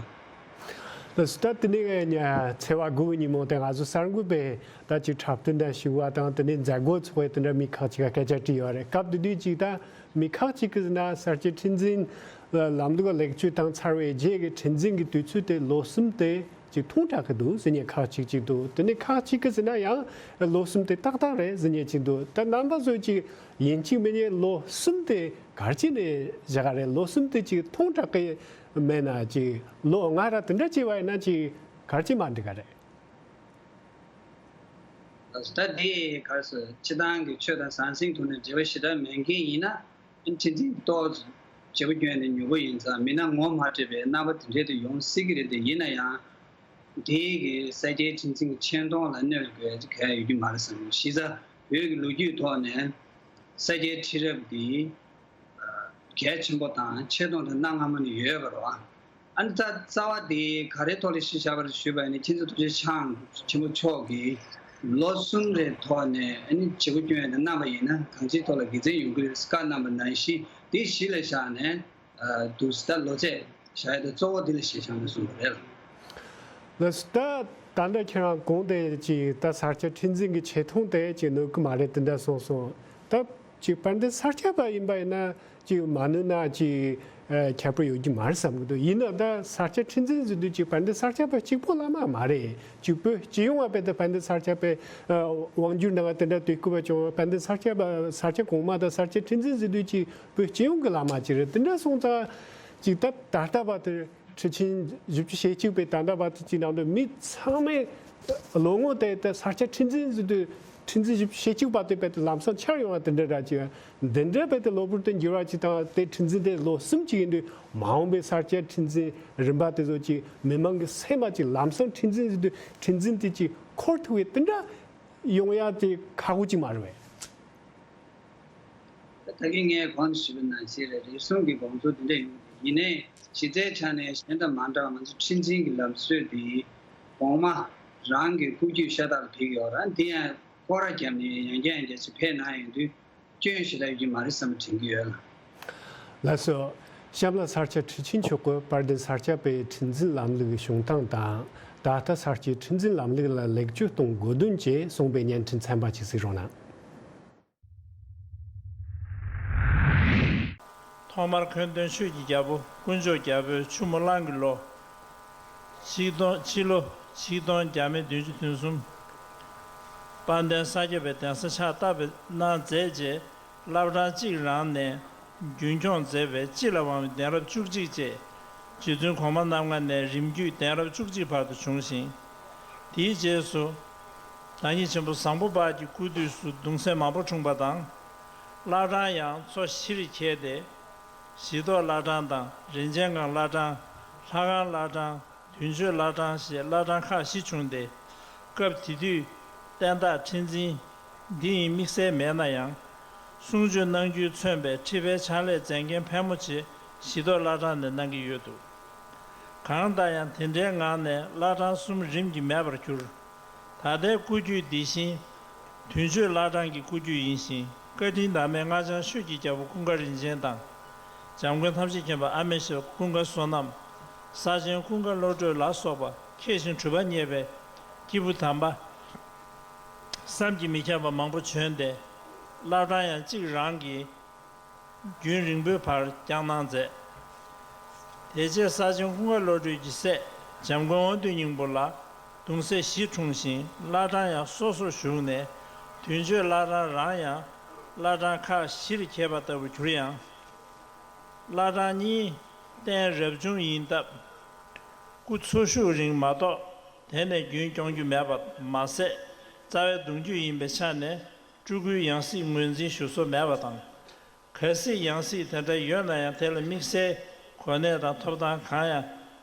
ལགས་སོ། ད་དེ་ནས་ཚེས་པ་དགུ་ཉིན་མོ་དེ་ང་ཚོ་གསར་འགོད་པས་ད་ཅིག་འཁྲབ་སྟོན་འདྲ་ཞུ་བ་དང་། དེ་ནས་མཛད་སྒོ་ཚོགས་པའི་དེ་འདྲ་མི་ཁག་ཅིག་ག་སྐད་ཆ་དྲིས་ཡོད་རེད། སྐབས་དེ་དུས་ཅིག་ད་མི་ཁག་ཅིག་གིས་ན་ས་སྐྱ་ཁྲི་འཛིན་ལམ་ལུགས་ལེགས་བཅོས་བཏང་ཚར་བའི་རྗེས་ཀྱི་ཁྲི་འཛིན་གྱི་དུས་ཚོད་དེ་ལོ་གསུམ་དེ་ཅིག་ཐུང་དྲགས་ཀྱི་འདུག་ཟེར་མཁན་ཁག་ཅིག་ཅིག་འདུག་དེ་ནས་ཁག་ཅིག་གིས་ཟེར་ན་ཡང་ལོ་གསུམ་དེ་ཏག་ཏག་རེད་ཟེར་མཁན་ཅིག་འདུག་ད་རྣམ་པ་ཚོས་ཅིག་ཡིན་གཅིག་མིན་གཉིས་ལོ་གསུམ་དེ་ག་རེ་བྱས་ནས་བཞག་ག་རེད། ལོ་གསུམ་དེ་ཅིག་ཐུང་དྲགས་ཀྱི་མེད་ན། ཅིག་ལོ་ལྔ་ར་དེ་འདྲ་བྱས་པ་ཡིན་ན་ཅིག་ག་རེ་བྱས་མ་འགྲིག་ག་རེད། ད་དེ་ག་རེ་ཟེར། སྤྱི་བཏང་གི་ཆོས་དང་ཟང་ཟིང་ཐོག་ནས་འབྲེལ་བ་ཞེ་དྲག་མེད་མཁན་ཡིན་ན། ཁྲི་འཛིན་ཏོག་ཙམ་བྱེད་པོ་སྐྱོན་ནས་ཉོ་པོ་ཡིན་ཙང་། མི་སྣ་ངོ་མ་འཕྲོད་པའི་རྣམ་པ་དེ་འདྲའི་དུ་ཡོང་སྲིད་ཀྱི་རེད་དེ། ཡིན་ན་ཡང་དེའི་གི་ས་སྐྱའི་ཁྲི་འཛིན་གྱི་ཆེ་མཐོང་ལ་གནོད་དགོས་ཀྱི་གལ་ཡོད་ཀྱི་མ་རེད་བསམ་གྱི། གཞི་རྩ་བོད་ཀྱི་ལོ་རྒྱུས་ཐོག་ནས་ས་སྐྱའི་ཁྲི་རབས་འདི་གལ་ཆེན་པོ་དང་ཆེ་མཐོང་དེ་གནའ་སྔ་མོ་ནས་ཡོད་པ་རེད་བ། ཨ་ནི་ད་རྩ་བ་དེ་ག་རེ་ཐོག་ལ་གཞི་བཞག་པ་རེད་ཞུས་པ་ཡིན་ན། མཁྱེན་བརྩེ་རྡོ་རྗེ་འཆང་ཆེན་པོ་མཆོག་གིས་ལོ་གསུམ་རེའི་ཐོག་ནས་ཨ་ནི་བྱེད་པོ་སྐྱོན་ཡོད་དེ་གནང་བ་ཡིན་ན་གང་ཅིའི་ཐོག་ལ་དགེ་མཚན་ཡོང་གི་རེད་བཀའ་གནང་བ་ནང་བཞིན། དེ་གཞི་ལ་བཞག་ནས་འདུག་སེ་ད་ལོ་ཚད་བཞག་ཡ་དེ་གཙོ་བོ་དེ་ལ་གཞི་བཞག་ནས་གསུངས་པ་རེད། ལགས་སོ། ད་ད་ལྟ་ཁྱེད་རང་གོང་དེ་ཅིག་ད་ས་སྐྱ་ཁྲི་འཛིན་གྱི་ཆེ་མཐོང་དེ་ཅིག་གནོད་ཀྱི་མ་རེད་དེ་འདྲ་གསུངས་སོང་། ད་ཅིག་དཔལ་ལྡན་ས་སྐྱ་པ་ཡིན་པ་ཡིན་ན་ཅིག་མ་གནོད་ན་ཅིག་ཨ་ཁྱད་པར་ཡོད་ཀྱི་མ་རེད་བསམ་གྱི་འདུག་ཡིན་ན་ད་ས་སྐྱ་ཁྲི་འཛིན་ཟེར་དུས་ཅིག་དཔལ་ལྡན་ས་སྐྱ་པ་གཅིག་པོ་ལ་མ་མ་རེད། ཅིག་བོད་སྤྱི་ཡོངས་བ་དཔེ་ད་དཔལ་ལྡན་ས་སྐྱ་པའི་ཨ་དབང་སྒྱུར་གནང་བ་དེ་འདྲ་དུས་སྐབས་བ་བྱུང་བ། དཔལ་ལྡན་ས་སྐྱ་པ་ས་སྐྱ་གོང་མ་དང་ས་སྐྱ་ཁྲི་འཛིན་ཟེར་དུས་ཅིག་བོད་སྤྱི་ཡོངས་ཀྱི་ལ་མ་ཅིག་རེད། དེ་འདྲ་སོང་ཙང་ཅིག་ད་ད་ལྟ་བར་དུ་ཁྲི་ཆེན་བཞི་བཅུ་ཞེ་གཅིག་པའི་ད་ལྟ་བར་དུ་ཅིག་ནང་དུ་མི་ཚང་མས་ལོ་ངོ་དེ་ད་ས་སྐྱ་ཁྲི་འཛིན་ཟེར་དུས་ཁྲི་འཛིན་བཞི་བཅུ་ཞེ་གཅིག་བར་དུ་དཔེ་ད་ལམ་སང་ཆགས་ཡོང་བ་དེ་འདྲ་ར་ཅིག་འདི་འདྲ་དཔེ་ད་གློ་བུར་དུ་འགྱུར་བ་ཅིག་དང་། དེ་ཁྲི་འཛིན་དེ་ལོ་གསུམ་ཅིག་ཡིན་དུས་མ་འོངས་པའི་ས་སྐྱ་ཁྲི་འཛིན་རིམ་པ་དེ་ཚོ་ཅིག་མི་མང་གི་སེམས་མ་ཅིག་ལམ་སང་ཁྲི་འཛིན་ཟེར་དུས་ཁྲི་འཛིན་དེ་ཅིག་འཁོར་ཐུབ་པའི་དེ་འདྲ་ཡོང་ཡ་དེ་ཁག་པོ་ཅིག་མ་རེད་པས། ད་གིན་ངས་གོང་དུ་ཞུས་པ་ནང་བཞིན་རེད། རེ་ཟུང་གི་དགོངས་ཚུལ་འདི་འདྲ་ཡོང་གི་འདུག་ཡིན་ནའི་གཞི་རྩའི་ཆ་ནས་གཞན་དང་མ་འདྲ་བ་ང་ཚོ་ཁྲི་འཛིན་གྱི་ལམ་སྲོལ་འདི་གོང་མ་རང་གི་སྐུ་རྒྱུད་ཤ་སྟག་ལ་ཕེབས་ཀྱི་ཡོད་རེད། འདི་ཡང་སྐོར་ར་བརྒྱབ་ནས་ཡང་བསྐྱར་ཡང་བསྐྱར་ཅིག་ཕེབས་གནང་ཡོང་དུས་སྐྱོན་ཞེ་དྲག་ཡོད་ཀྱི་མ་རེད་བསམ་པ་དྲན་གྱི་ཡོད་ལ། ལགས་སོ། གཤམ་ལ་ས་སྐྱ་ཁྲི་ཆེན་མཆོག་གིས་དཔལ་ལྡན་ས་སྐྱ་པའི་ཁྲི་འཛིན་ལམ་ལུགས་ཀྱི་བྱུང་སྟངས་དང་། ད་ལྟ་ས་སྐྱའི་ཁྲི་འཛིན་ལམ་ལུགས་ལ་ལེགས་བཅོས་གཏོང་དགོས་དོན་བཅས་གསུངས་པའི་བརྙན་འཕྲིན་ཚན་པ་ཅིག་གཟིགས་རོགས་གནང་། ཐོག་མར་འཁོན་སྟོན་ཆོས་ཀྱི་རྒྱལ་པོ་དཀོན་མཆོག་རྒྱལ་པོའི་ཆུ་མོ་གླང་གི་ལོ། ཆིག་སྟོང་ཕྱི་ལོ་ཆིག་སྟོང་བརྒྱ་མེད་བདུན་ཅུ་དོན་གསུམ། དཔལ་ལྡན་ས་སྐྱ་པའི་གདན་ས་ཕྱག་བཏབ་པའི་གནང་མཛད་རྗེས། བླ་བྲང་གཅིག་རང་ནས་རྒྱུན་འཁྱོངས་མཛད་པའི་སྤྱི་ལ་དབང་བའི་གདན་རབས་བཅུ་གཅིག་བཅས་རྗེ་བཙུན་གོང་མ་རྣམ་ལྔ་ནས་རིམ་བརྒྱུད་གདན་རབས་བཅུ་གཅིག་བར་དུ་བྱུང་ཞིང་། དེའི་རྗེས་སུ་བདག་ཉིད་ཆེན་པོ་བཟང་པོ་འབར་གྱི་སྐུ་དུས་སུ་གདུང་སྲས་མང་པོ་འཁྲུངས་པ་དང་། བླ་བྲང་ཡང་མཚོ་བཞིར་གྱེས་ཏེ། གཞིས་ཐོག་བླ་བྲང་དང་རིན་ཆེན་སྒང་བླ་བྲང་། ལྷ་ཁང་བླ་བྲང་། དུས་མཆོད་བླ་བྲང་ཞེས་བླ་བྲང་ཁག་བཞི་བྱུང་སྟེ། སྐབས་དེ་དུས་བསྟན་བདག་ཁྲི་འཛིན་འདི་ཡིན་དམིགས་བསལ་མེད་ན་ཡང་། གསུང་ཆོས་གནང་རྒྱུས་མཚོན་པའི་ཁྲི་པའི་ཕྱག་ལས་མཛད་མཁན་ཕལ་མོ་ཆེ་གཞིས་ཐོག་བླ་བྲང་ནས་གནང་གི་ཡོད་འདུག་གང་ལྟར་ཡང་དེ་འདྲའི་ངང་ནས་བླ་བྲང་གསུམ་རིམ་གྱིས་མེད་པར་གྱུར། ད་ལྟའི་སྐུ་རྒྱུད་འདི་བཞིན་དུས་མཆོད་བླ་བྲང་གི་སྐུ་རྒྱུད་ཡིན་ཞིང་། བཀའ་དྲིན་བདག་མེད་སྔགས་འཆང་ཆོས་ཀྱི་རྒྱལ་པོ་ཀུན་དགའ་རིན་ཆེན་དང་། འཇམ་མགོན་ཐམས་ཅད་མཁྱེན་པ་ཨ་མེ་ཤེལ་ཀུན་དགའ་བསོད་ནམས། ས་ཆེན་ཀུན་དགའ་བློ་གྲོས་ལ་སོགས་པ་མཁས་ཤིང་གྲུབ་པ་བརྙེས་པའི་སྐྱེས་བུ་དམ་པ་བསམ་གྱིས་མི་ཁྱབ་པ་མང་པོ་བྱོན་ཏེ། བླ་བྲང་ཡང་གཅིག་རང་གིས་རྒྱུན་རིང་པོའི་བར་བསྐྱངས་གནང་མཛད། དེ་རྗེས་ས་ཆེན་ཀུན་དགའ་བློ་གྲོས་ཀྱི་སྲས་འཇམ་མགོན་དབང་འདུས་སྙིང་པོ་ལ་གདུང་སྲས་བཞི་འཁྲུངས་ཤིང་། བླ་བྲང་ཡང་སོ་སོར་ཞུགས་ནས། དུས་མཆོད་བླ་བྲང་རང་ཡང་བླ་བྲང་ཁག་བཞིར་གྱེས་པ་ལྟ་བུར་གྱུར་ཡང་། བླ་བྲང་གཉིས་རྟེན་རབ་བྱུང་ཡིན་སྟབས། སྐུ་འཚོ་བཞུགས་རིང་མ་གཏོགས་དེ་ནས་རྒྱུན་སྐྱོང་རྒྱུ་མེད་པ་མ་ཟད། རྩ་བའི་གདུང་རྒྱུད་ཡིན་པའི་ཆ་ནས་སྤྲུལ་སྐུའི་ཡང་སྲིད་ངོས་འཛིན་ཞུ་སྲོལ་མེད་པ་དང་། གལ་སྲིད་ཡང་སྲིད་དེ་འདྲ་ཡོད་ན་ཡང་། དེ་ལ་དམིགས་བསལ་ གོ་གནས་དང་ཐོབ་ཐང་གང་ཡང་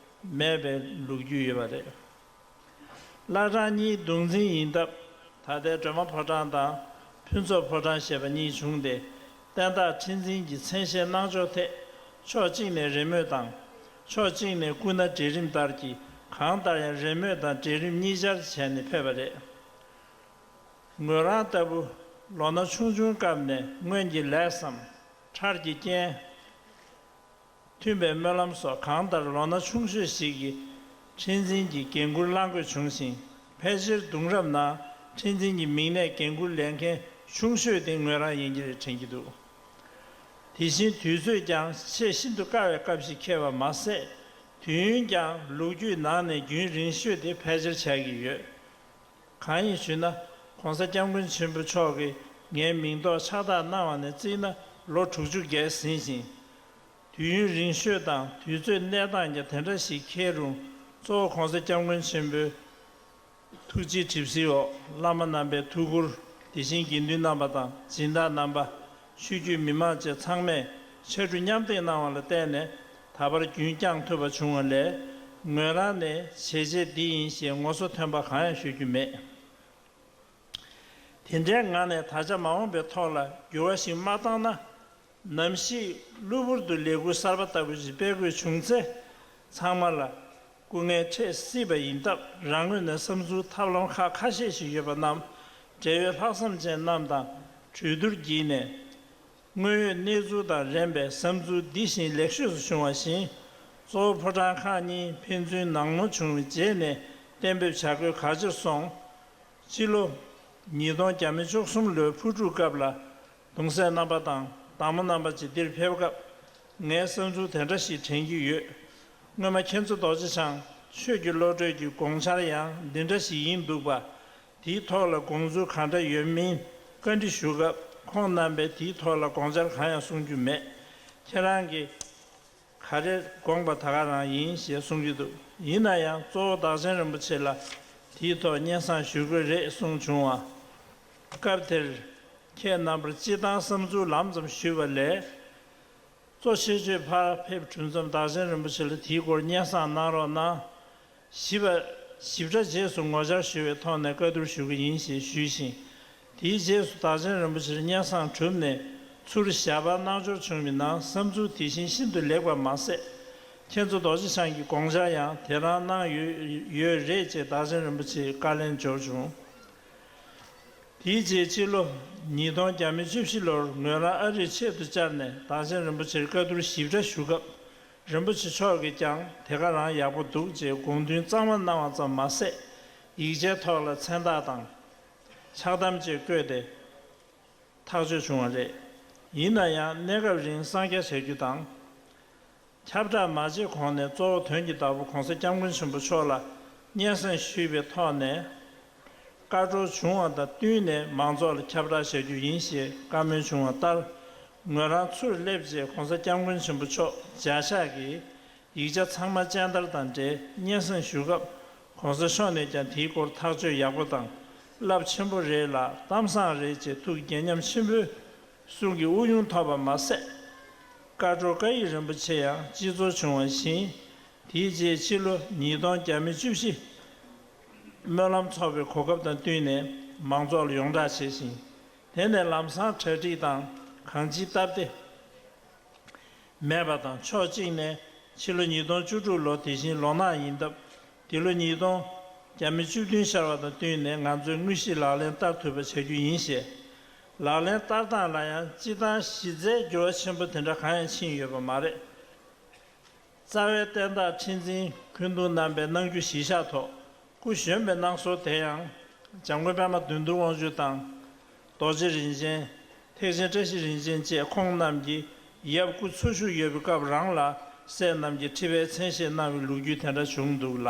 མེད་པའི་ལོ་རྒྱུས་ཡོད་པ་རེད། བླ་བྲང་གཉིས་གདུང་འཛིན་ཡིན་སྟབས། ད་ལྟའི་སྒྲོལ་མ་ཕོ་བྲང་དང་། ཕུན་ཚོགས་ཕོ་བྲང་ཞེས་པ་གཉིས་བྱུང་སྟེ། བསྟན་བདག་ཁྲི་འཛིན་གྱི་མཚན་ཤས་གནང་ཕྱོགས་ཐད། ཕྱོགས་གཅིག་ནས་རེས་མོས་དང་། ཕྱོགས་གཅིག་ནས་སྐུ་ན་གྲལ་རིམ་ལྟར་གྱི། གང་ལྟར་ཡང་རེས་མོས་དང་གྲལ་རིམ་གཉིས་ཆར་བྱས་ནས་ཕེབས་པ་རེད། ངོས་རང་ལྟ་བུ་ལོ་ན་ཆུང་ཆུང་སྐབས་ནས་སྔོན་གྱི་ལས་བསམ། འཕྲལ་གྱི་རྐྱེན། མཐུན་པའི་སྨོན་ལམ་སོགས་གང་ལྟར་ལོ་ན་ཆུང་ཤོས་ཤིག་གིས་ཁྲི་འཛིན་གྱི་འགན་འཁུར་བླང་དགོས་བྱུང་ཞིང་། ཕལ་ཆེར་གདུང་རབས་ནང་ཁྲི་འཛིན་གྱི་མིང་ནས་འགན་འཁུར་ལེན་མཁན་ཆུང་ཤོས་དེ་ངོས་རང་ཡིན་གྱི་རེད་དྲན་གྱི་འདུག་དེ་བཞིན་དུས་ཚོད་ཀྱང་ཆེས་ཤིན་ཏུ་དཀའ་བའི་སྐབས་ཤིག་འཁེལ་བ་མ་ཟད། དུས་ཡུན་ཀྱང་ལོ་རྒྱུས་ནང་ནས་རྒྱུན་རིང་ཤོས་དེ་ཕལ་ཆེར་ཆགས་ཀྱི་ཡོད། གང་ཡིན་ཞུས་ན། ༸གོང་ས་༸སྐྱབས་མགོན་ཆེན་པོ་མཆོག་གིས་ངའི་མིང་འདོགས་ཕྱག་རྟགས་གནང་བ་ནས་བརྩིས་ན་ལོ་དྲུག་ཅུ་བརྒལ་ཟིན་ཞིང་། དུས་ཡུན་རིང་ཤོས་དང་དུས་ཚོད་གནས་སྟངས་ཀྱང་དེ་འདྲ་ཞིག་འཁེལ་རུང་། གཙོ་བོ་༸གོང་ས་༸སྐྱབས་མགོན་ཆེན་པོའི་ཐུགས་རྗེའི་གྲིབ་བསིལ་འོག་བླ་མ་རྣམ་པའི་ཐུགས་ཁུར། དེ་བཞིན་དགེ་འདུན་རྣམ་པ་དང་སྦྱིན་བདག་རྣམ་པ། ཆོས་བརྒྱུད་མི་མང་བཅས་ཚང་མས་ཕྱར་གྲུ་མཉམ་འདེགས་གནང་བ་ལ་བརྟེན་ནས། ད་བར་རྒྱུན་བསྐྱངས་ཐུབ་པ་བྱུང་བ་ལས། ངོས་རང་ནས་བྱས་རྗེས་འདི་ཡིན་ཞེས་ངོ་སོ་ཐོན་པ་གང་ཡང་ཤོད་རྒྱུ་མེད། དེ་འདྲའི་ངང་ནས་ད་ཆ་མ་འོངས་པའི་ཐོག་ལ་འགྱུར་བ་ཞིག་མ་བཏང་ན། ནམ་ཞིག་གློ་བུར་དུ་ལས་འགུལ་གསར་པ་ལྟ་བུ་ཞིག་སྤེལ་དགོས་བྱུང་ཚེ། ཚང་མ་ལ་སྐུ་ངལ་འཕྲད་སྲིད་པ་ཡིན་སྟབས། རང་ངོས་ནས་བསམ་ཚུལ་ཐབས་ལམ་ཁག་ཁ་ཤས་ཤིག་ཡོད་པ་རྣམས། འབྲེལ་ཡོད་ལྷག་བསམ་ཅན་རྣམས་དང་གྲོས་བསྡུར་བགྱིས་ནས། དངོས་ཡོད་གནས་ཚུལ་དང་རན་པའི་བསམ་ཚུལ་འདི་བཞིན་ལེགས་ཤོས་སུ་བྱུང་བ་བཞིན། གཙོ་བོ་ཕོ་བྲང་ཁག་གཉིས་ཕན་ཚུན་ནང་མོལ་བྱུང་བའི་རྗེས་ནས་གཏན་འབེབས་བྱ་དགོས་གལ་ཆེར་སོང་། སྤྱི་ལོ་ཉིས་སྟོང་བརྒྱ་མེད་བཅུ་གསུམ་ལོའི་ཕུར་སྒྲུབ་སྐབས་ལ། གདུང་སྲས་རྣམ་པ་དང་བདག་མོ་རྣམ་པ་བཅས་འདིར་ཕེབས་སྐབས། ངའི་བསམ་ཚུལ་དེ་འདྲ་ཞིག་དྲན་གྱི་ཡོད། སྔོན་མ་མཁན་ཟུར་རྡོ་རྗེ་འཆང་ཆོས་ཀྱི་བློ་གྲོས་ཀྱི་དགོངས་འཆར་ཡང་འདི་འདྲ་ཞིག་ཡིན་འདུག་པ། དེའི་ཐོག་ལ་དགོངས་ཚུལ་གང་འདྲ་ཡོད་མིན་བཀའ་འདྲི་ཞུ་སྐབས། ཁོང་རྣམ་པས་དེའི་ཐོག་ལ་དགོངས་འཆར་གང་ཡང་གསུང་རྒྱུ་མེད། ཁྱེད་རང་གིས་ག་རེ་དགོངས་པ་ད་ག་རང་ཡིན་ཞེས་གསུང་གི་འདུག་ཡིན་ན་ཡང་གཙོ་བོ་བདག་ཆེན་རིན་པོ་ཆེ་ལ་དེའི་ཐོག་སྙན་སེང་ཞུ་དགོས་རེད་གསུངས་བྱུང་བ། སྐབས་དེར་ཁྱེད་རྣམ་པར་སྤྱི་བཏང་བསམ་ཚུལ་ལམ་ཙམ་ཞུས་པ་ལས། གཙོ་ཆེ་ཤོས་ཕར་ཕེབས་གྲུབ་མཚམས་བདག་ཆེན་རིན་པོ་ཆེ་ལ་དེའི་སྐོར་སྙན་སེང་གནང་རོགས་གནང་། ཞིབ་པ། ཞིབ་ཕྲ་རྗེས་སུ་ངོ་བཅར་ཞུ་བའི་ཐོག་ནས་བཀའ་བསྡུར་ཞུ་གི་ཡིན་ཞེས་ཞུས་ཤིང་། དེའི་རྗེས་སུ་བདག་ཆེན་རིན་པོ་ཆེར་སྙན་སེང་གྲུབ་ནས་ཚུར་ཞལ་པར་གནང་འབྱོར་བྱུང་བའི་ནང་བསམ་ཚུལ་དེ་བཞིན་ཤིན་ཏུ་ལེགས་པ་མ་ཟད། མཁན་ཟུར་རྡོ་རྗེ་འཆང་གི་དགོངས་འཆར་ཡང་དེ་རང་གནང་ཡོད་ཡོད་རེད་ཅེས་བདག་ཆེན་རིན་པོ་ཆེས་བཀའ་ལན་འབྱོར་བྱུང་། དེའི་རྗེས་ཕྱི་ལོ་ཉིས་སྟོང་བརྒྱ་མེད་བཅུ་བཞི་ལོར་ངོས་རང་ཨ་རིར་ཆེད་དུ་བཅར་ནས་བདག་ཆེན་རིན་པོ་ཆེར་བཀའ་བསྡུར་ཞིབ་ཕྲ་ཞུ་སྐབས། རིན་པོ་ཆེ་མཆོག་གིས་ཀྱང་དེ་ག་རང་ཡག་པོ་འདུག་ཅེས་དགོངས་འདུན་གཙང་མ་གནང་བ་ཙམ་མ་ཟད། ཡིག་ཆའི་ཐོག་ལ་མཚན་རྟགས་དང་། ཕྱག་དམ་བཅས་བཀོད་དེ། ཐག་གཅོད་བྱུང་བ་རེད། ཡིན་ན་ཡང་གནས་སྐབས་རིང་གསང་རྒྱ་བྱ་རྒྱུ་དང་། ཁྱབ་བསྒྲགས་མ་བྱས་གོང་ནས་གཙོ་བོ་དོན་གྱི་བདག་པོ་༸གོང་ས་༸སྐྱབས་མགོན་ཆེན་པོ་མཆོག་ལ་སྙན་སེང་ཞུས་པའི་ཐོག་ནས། བཀའ་འཁྲོལ་བྱུང་བ་དང་བསྟུན་ནས་མང་ཚོགས་ལ་ཁྱབ་བསྒྲགས་བྱ་རྒྱུ་ཡིན་ཞེས་བཀའ་མོལ་བྱུང་བ་ལྟར། ངོས་རང་ཚུར་སླེབས་རྗེས་༸གོང་ས་༸སྐྱབས་མགོན་ཆེན་པོ་མཆོག་བརྒྱ་ཕྱག་གིས་ཡིག་ཆ་ཚང་མ་སྤྱན་བསྟར་དང་འབྲེལ་སྙན་སེང་ཞུ་སྐབས། ༸གོང་ས་མཆོག་ནས་ཀྱང་དེའི་སྐོར་ཐག་གཅོད་ཡག་པོ་དང་རླབས་ཆེན་པོ་རེད་ལ་གཏམ་བཟང་རེད་ཅེས་ཐུགས་དགྱེས་ཉམས་ཆེན་པོས་གསུང་གི་དབུགས་དབྱུང་ཐོབ་པ་མ་ཟད། བཀའ་འཁྲོལ་བཀའ་ཡིག་རིན་པོ་ཆེ་ཡང་སྤྱི་ཚོགས་བྱུང་བ་བཞིན། དེའི་རྗེས་ཕྱི་ལོ་ཉིས་སྟོང་བརྒྱ་མེད་བཅུ་བཞི། སྨོན་ལམ་ཚོགས་པའི་གོ་སྐབས་དང་བསྟུན་ནས་མང་ཚོགས་ལ་ཡོངས་བསྒྲགས་བྱས་ཤིང་། དེ་ནས་ལམ་སང་གྲ་སྒྲིག་དང་གང་ཅིའི་སྟབས་བདེ་མེད་པ་དང་། ཕྱོགས་གཅིག་ནས་ཕྱི་ལོ་ཉིས་སྟོང་བཅུ་དྲུག་ལོ་དེ་བཞིན་ལོ་ནག་ཡིན་སྟབས། འདི་ལོ་ཉིས་སྟོང་བརྒྱ་མེད་བཅུ་བདུན་ཤར་བ་དང་བསྟུན་ནས་ང་ཚོས་དངོས་གཞི་ལག་ལེན་བསྟར་ཐུབ་པ་བྱ་རྒྱུ་ཡིན་ཞེས། ལག་ལེན་བསྟར་སྟངས་ལ་ཡང་སྤྱི་བཏང་གཞི་རྩའི་འགྱུར་བ་ཆེན་པོ་དེ་འདྲ་གང་ཡང་ཕྱིན་ཡོད་པ་མ་རེད། རྩ་བའི་བསྟན་བདག་ཁྲི་འཛིན་འཁོན་གདུང་རྣམ་པའི་གནང་རྒྱུ་གཞིར་བཞག་ཐོག་སྐུ་གཞོན་པའི་གནང་སྲོལ་དེ་ཡང་། འཇམ་མགོན་པདྨ་བདུད་འདུལ་དབང་ཕྱུག་དང་། རྡོ་རྗེ་རིན་ཆེན། ཐེག་ཆེན་བཀྲ་ཤིས་རིན་ཆེན་བཅས་ཁོང་རྣམས་ཀྱི་ཡབ་སྐུ་འཚོ་བཞུགས་ཡོད་པའི་སྐབས་རང་ལ་སྲས་རྣམས་ཀྱིས་ཁྲི་པའི་མཚན་ཤས་གནང་བའི་ལོ་རྒྱུས་དེ་འདྲ་བྱུང་འདུག་ལ།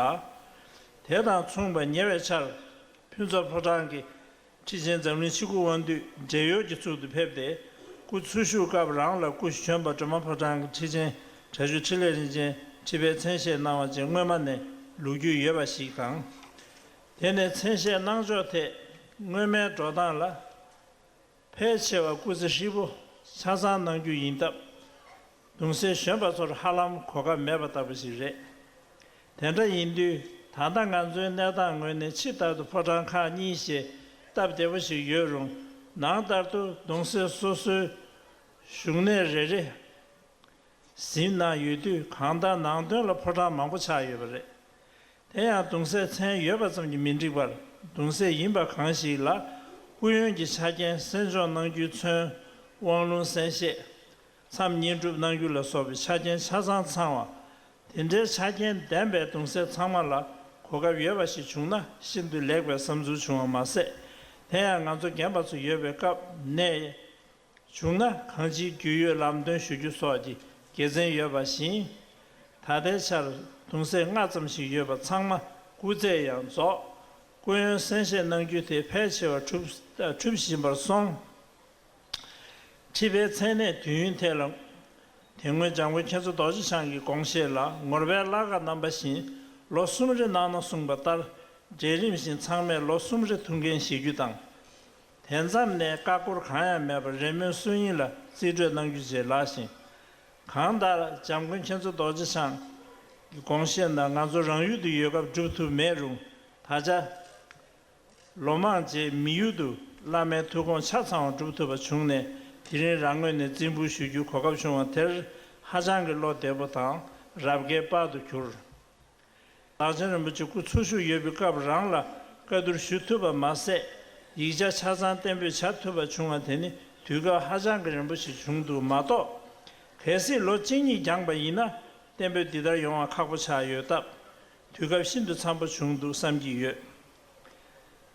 དེ་དང་མཚུངས་པ་ཉེ་བའི་ཆར། ཕུན་ཚོགས་ཕོ་བྲང་གི་ཁྲི་ཆེན་འཛམ་གླིང་ཆིབས་འགོ་དབང་འདུས་བགྲེས་ཡོལ་གྱི་ཚུལ་དུ་ཕེབས་ཏེ། སྐུ་འཚོ་བཞུགས་སྐབས་རང་ལ་སྐུ་གཞོན་པ་སྒྲོལ་མ་ཕོ་བྲང་གི་ཁྲི་ཆེན་དྲག་ཤོས་འཕྲིན་ལས་རིན་ཆེན་ཁྲི་པའི་མཚན་ཤས་གནང་བ་བཅས་སྔོན་མ་ནས་ལོ་རྒྱུས་ཡོད་པ་ཞིག་དང་། དེ་ནས་མཚན་ཤས་གནང་ཕྱོགས་ཐད་སྔོན་མའི་འགྲོ་སྟངས་ལ་ཕལ་ཆེ་བ་སྐུ་ཚེ་ཧྲིལ་པོ་ཆ་ཚང་གནང་རྒྱུ་ཡིན་སྟབས། གདུང་སྲས་གཞོན་པ་ཚོར་ཧ་ལམ་གོ་སྐབས་མེད་པ་ལྟ་བུ་ཞིག་རེད། དེ་འདྲ་ཡིན་དུས་ད་ལྟ་ང་ཚོའི་གནས་སྟངས་ངོས་ནས་ཕྱི་ལྟར་དུ་ཕོ་བྲང་ཁག་གཉིས་ཞེས་སྟབས་བདེ་པོ་ཞིག་ཡོད་རུང་། ནང་ལྟར་དུ་གདུང་སྲས་སོ་སོའི་བཞུགས་གནས་རེ་རེ་ཟིན་གནང་ཡོད་དུས། གང་ལྟར་ནང་དོན་ལ་ཕོ་བྲང་མང་པོ་ཆགས་ཡོད་པ་རེད། དེ་ཡང་གདུང་སྲས་མཚན་ཡོད་པ་ཙམ་གྱིས་མི་འགྲིག་པར། གདུང་སྲས་ཡིན་པ་གང་ཞིག་ལ་སྐུ་ཡོན་གྱི་ཆ་རྐྱེན་གསན་འཇོག་གནང་རྒྱུས་མཚོན། དབང་ལུང་གསན་བཞེས། མཚམས་བསྙེན་སྒྲུབ་གནང་རྒྱུ་ལ་སོགས་པའི་ཆ་རྐྱེན་ཆ་ཚང་ཚང་བ། དེ་འདྲའི་ཆ་རྐྱེན་ལྡན་པའི་གདུང་སྲས་ཚང་མ་ལ་གོ་སྐབས་ཡོད་པ་ཞིག་བྱུང་ན་ཤིན་ཏུ་ལེགས་པའི་བསམ་ཚུལ་བྱུང་བ་མ་ཟད། དེ་ཡང་ང་ཚོ་རྒན་པ་ཚོ་ཡོད་པའི་སྐབས་ནས། བྱུང་ན་གང་ཅིའི་རྒྱུས་ཡོད་ལམ་སྟོན་ཞུ་རྒྱུ་སོགས་ཀྱི་དགེ་མཚན་ཡོད་པ་བཞིན། ད་ལྟའི་ཆར་གདུང་སྲས་ལྔ་ཙམ་ཞིག་ཡོད་པ་ཚང་མ་སྐུ་ཚེ་ཡང་རྫོགས། སྐུ་ཡོན་གསན་བཞེས་གནང་རྒྱུ་དེ་ཕལ་ཆེ་བ་གྲུབ་གྲུབ་བཞིན་པར་སོང་། ཁྲི་པའི་མཚན་གནས་དུས་ཡུན་ཐད་ལ། དེ་སྔོན་འཇམ་མགོན་མཁྱེན་བརྩེ་རྡོ་རྗེ་འཆང་གི་དགོངས་བཞེད་ལ་ངོར་པའི་བླ་ག་རྣམ་པ་བཞིན་ལོ་གསུམ་རེ་གནང་ན་གསུངས་པ་ལྟར། གྲལ་རིམ་བཞིན་ཚང་མས་ལོ་གསུམ་རེ་ཐུགས་འགན་བཞེས་རྒྱུ་དང་། དེ་མཚམས་ནས་ཀ་ཀོར་གང་ཡང་མེད་པར་རེས་མོས་སུ་ཡིན་ལ་རྩིས་སྤྲོད་གནང་རྒྱུ་བཅས་ལགས་ཤིང་། གང་ལྟར་འཇམ་མགོན་མཁྱེན་བརྩེ་རྡོ་རྗེ་འཆང་གི་དགོངས་བཞེད་ནང་ང་ཚོ་རང་ཡུལ་དུ་ཡོད་སྐབས་སྒྲུབ་ཐུབ་མེད་རུང་། ད་ཆ་ལོ་མང་རྗེས་མི་ཡུལ་དུ་བླ་མའི་ཐུགས་དགོངས་ཆ་ཚང་བ་སྒྲུབ་ཐུབ་པ་བྱུང་ནས། དེ་རིང་རང་ངོས་ནས་རྩིས་འབུལ་ཞུ་རྒྱུའི་གོ་སྐབས་བྱུང་བ་དེར་ཧ་ཅང་གི་བློ་བདེ་པོ་དང་རབ་དགའི་དཔལ་དུ་གྱུར། རྫོགས་ཆེན་རིན་པོ་ཆེ་སྐུ་འཚོ་བཞུགས་ཡོད་པའི་སྐབས་རང་ལ་བཀའ་བསྡུར་ཞུ་ཐུབ་པ་མ་ཟད། ཡིག་ཆ་ཆ་ཚང་གཏན་འབེབས་བྱ་ཐུབ་པ་བྱུང་བ་དེ་ནི་དུས་སྐབས་ཧ་ཅང་གི་རིང་པོ་ཞིག་བྱུང་འདུག་མ་གཏོགས། གལ་སྲིད་ལོ་གཅིག་གཉིས་འགྱངས་པ་ཡིན་ན་གཏན་འབེབས་འདི་ལྟར་ཡོང་བ་ཁག་པོ་ཆགས་ཡོད་སྟབས། དུས་སྐབས་ཤིན་ཏུ་འཚམ་པོ་བྱུང་འདུག་བསམ་གྱི་ཡོད།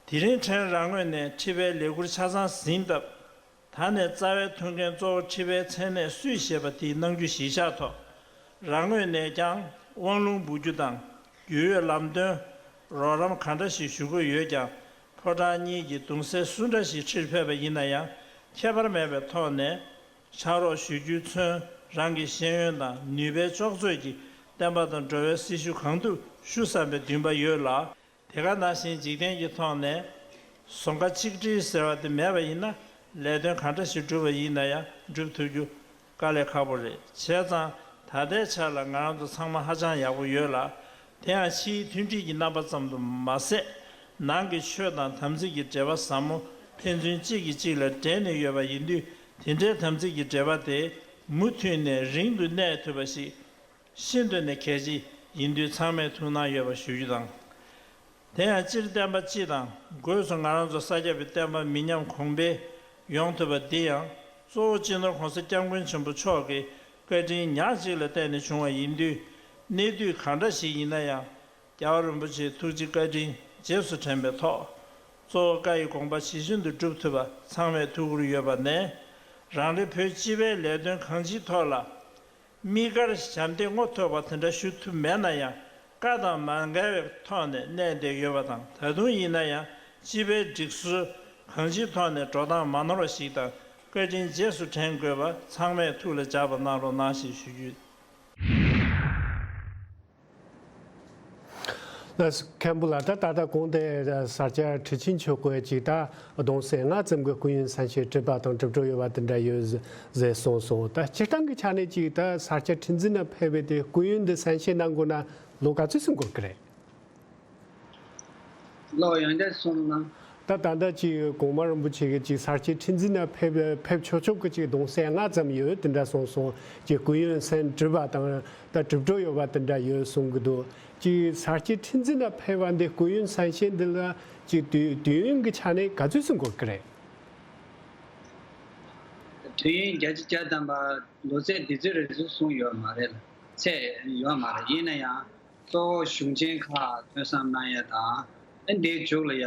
དེ་རིང་ཕྲན་རང་ངོས་ནས་ཁྲི་པའི་ལས་ཁུར་ཆ་ཚང་ཟིན་སྟབས། ད་ནས་རྩ་བའི་ཐུགས་འགན་གཙོ་བོ་ཁྲི་པའི་མཚན་གནས་སུས་བཞེས་པ་དེ་གནང་རྒྱུ་གཞིར་བཞག་ཐོག། རང་ངོས་ནས་ཀྱང་དབང་ལུང་འབུལ་རྒྱུ་དང་རྒྱུས་ཡོད་ལམ་སྟོན། རོགས་རམ་གང་འདྲ་ཞིག་ཞུ་དགོས་ཡོད་ཀྱང་། ཕོ་བྲང་གཉིས་ཀྱི་གདུང་སྲས་སུ་འདྲ་ཞིག་ཁྲིར་ཕེབས་པ་ཡིན་ན་ཡང་ཁྱད་པར་མེད་པའི་ཐོག་ནས་ཕྱག་རོགས་ཞུ་རྒྱུས་མཚོན། རང་གི་ཤེས་ཡོན་དང་ནུས་པའི་ལྕོགས་ཚོད་ཀྱིས་བསྟན་པ་དང་འགྲོ་བའི་སྲི་ཞུ་གང་ཐུབ་ཞུ་བསམ་པའི་འདུན་པ་ཡོད་ལ། དེ་ག་ནང་བཞིན་འཇིག་རྟེན་གྱི་ཐོག་ནས་ཟོང་ཁ་གཅིག་སྒྲིལ་ཟེར་བ་དེ་མེད་པ་ཡིན་ན། ལས་དོན་གང་འདྲ་ཞིག་བསྒྲུབ་པ་ཡིན་ན་ཡང་སྒྲུབ་ཐུབ་རྒྱུ་དཀའ་ལས་ཁག་པོ་རེད། བྱས་ཙང་ད་ལྟའི་ཆ་ལ་ང་རང་ཚོ་ཚང་མ་ཧ་ཅང་ཡག་པོ་ཡོད་ལ། དེ་ཡང་ཕྱིའི་མཐུན་སྒྲིལ་གྱི་རྣམ་པ་ཙམ་དུ་མ་ཟད། ནང་གི་ཆོས་དང་དམ་ཚིག་གི་འབྲེལ་བ་ཟབ་མོ་ཕན་ཚུན་གཅིག་གིས་གཅིག་ལ་འབྲེལ་ནས་ཡོད་པ་ཡིན་དུས། དེ་འདྲའི་དམ་ཚིག་གི་འབྲེལ་བ་དེ་མུ་མཐུད་ནས་རིང་དུ་གནས་ཐུབ་པ་ཞིག་ཤིན་ཏུ་ནས་གལ་ཆེ་ཡིན་དུས། ཚང་མས་ཐུགས་སྣང་ཡོད་པ་ཞུ་རྒྱུ་དང་། དེ་ཡང་སྤྱིར་བསྟན་པ་སྤྱི་དང་སྒོས་སུ་ང་རང་ཚོ་ས་སྐྱ་པའི་བསྟན་པ་མི་ཉམས་གོང་འཕེལ་ཡོང་ཐུབ་པ་འདི་ཡང་གཙོ་བོ་སྤྱི་ནོར་༸གོང་ས་༸སྐྱབས་མགོན་ཆེན་པོ་མཆོག་གི་བཀའ་དྲིན་ཉག་གཅིག་ལ་བརྟེན་ནས་བྱུང་བ་ཡིན་དུས། གནས་དུས་གང་འདྲ་ཞིག་ཡིན་ན་ཡང་རྒྱལ་བ་རིན་པོ་ཆེའི་ཐུགས་རྗེ་བཀའ་དྲིན་རྗེས་སུ་དྲན་པའི་ཐོག། གཙོ་བོ་བཀའ་ཡི་དགོངས་པ་ཇི་བཞིན་དུ་སྒྲུབ་ཐུབ་པ་ཚང་མས་ཐུགས་ཁུར་ཡོད་པ་ནས། རང་རེ་བོད་སྤྱི་པའི་ལས་དོན་གང་ཅིའི་ཐོག་ལ། དམིགས་བཀར་ཞབས་འདེགས་རྔོ་ཐོགས་པ་དེ་འདྲ་ཞུ་ཐུབ་མེད་ན་ཡང་། བཀའ་དང་མ་འགལ་བའི་ཐོག་ནས་གནས་བསྡད་ཡོད་པ་དང་། ད་དུང་ཡིན་ན་ཡང་སྤྱི་པའི་སྒྲིག་སྲོལ་གང་ཅིའི་ཐོག་ནས་འགྲོ་སྟངས་མ་ནོར་བ་ཞིག་དང་། བཀའ་དྲིན་རྗེས་སུ་དྲན་དགོས་པ་ཚང་མས་ཐུགས་ལ་འཇགས་པ་གནང་རོགས་གནང་ཞེས་ཞུ་རྒྱུ། ལགས་སོ། མཁན་པོ་ལགས། ད་ད་ལྟ་གོང་དེ་ས་སྐྱ་ཁྲི་ཆེན་ཆོས་སྐུ་ཅིག་ད་གདུང་སྲས་ལྔ་ཙམ་གྱི་སྐུ་ཡོན་གསན་བཞེས་གྲུབ་པ་དང་གྲུབ་འབྲས་ཡོད་པ་དེ་འདྲ་ཡོད་ཟེར་གསུངས་སོང་། ད་སྤྱིར་བཏང་གི་ཆ་ནས་ཅིག་ད་ས་སྐྱ་ཁྲི་འཛིན་ན་ཕེབས་པའི་དེ་སྐུ་ཡོན་འདི་གསན་བཞེས་གནང་དགོས་ན་ལོ་ག་ཚོད་སོང་དགོས་ཀྱི་རེད། ལོ་ཡང་བསྐྱར་གསུངས་ན། ད་ད་ལྟ་ཅིག་གོང་མ་རིན་པོ་ཆེ་གི་ཅིག་ས་སྐྱ་ཁྲི་འཛིན་ན་ཕེབས་ཕེབས་ཆོག་ཆོག་གི་ཅིག་གདུང་སྲས་ལྔ་ཙམ་ཡོད་དེ་འདྲ་གསུངས་སོང་། ཅིག་སྐུ་ཡོན་གསན་གྲུབ་པ་དང་ད་གྲུབ་འབྲས་ཡོད་པ་དེ་འདྲ་ཡོད་གསུང་གི་འདུག། ཅིག་ས་སྐྱ་ཁྲི་འཛིན་ན་ཕེབས་པ་འདི་སྐུ་ཡོན་གསན་བཞེས་འདི་ལ་ཅིག་དུས་དུས་ཡུན་གྱི་ཆ་ནས་ག་ཚོད་སོང་དགོས་ཀྱི་རེད། དུས་ཡུན་བརྒྱ་ཆ་བརྒྱ་ཐམ་པ་ལོ་ཚད་འདི་ཚོད་རེ་ཟུང་སོང་ཡོད་མ་རེད་ལ། ཚད་ཡོད་མ་རེད། ཡིན་ན་ཡང་གཙོ་བོ་གཞུང་ཆེན་ཁག་ཐོས་བསམ་གནང་ཡ་དང་། ཨ་འདིའི་མཇུག་ལ་ཡ་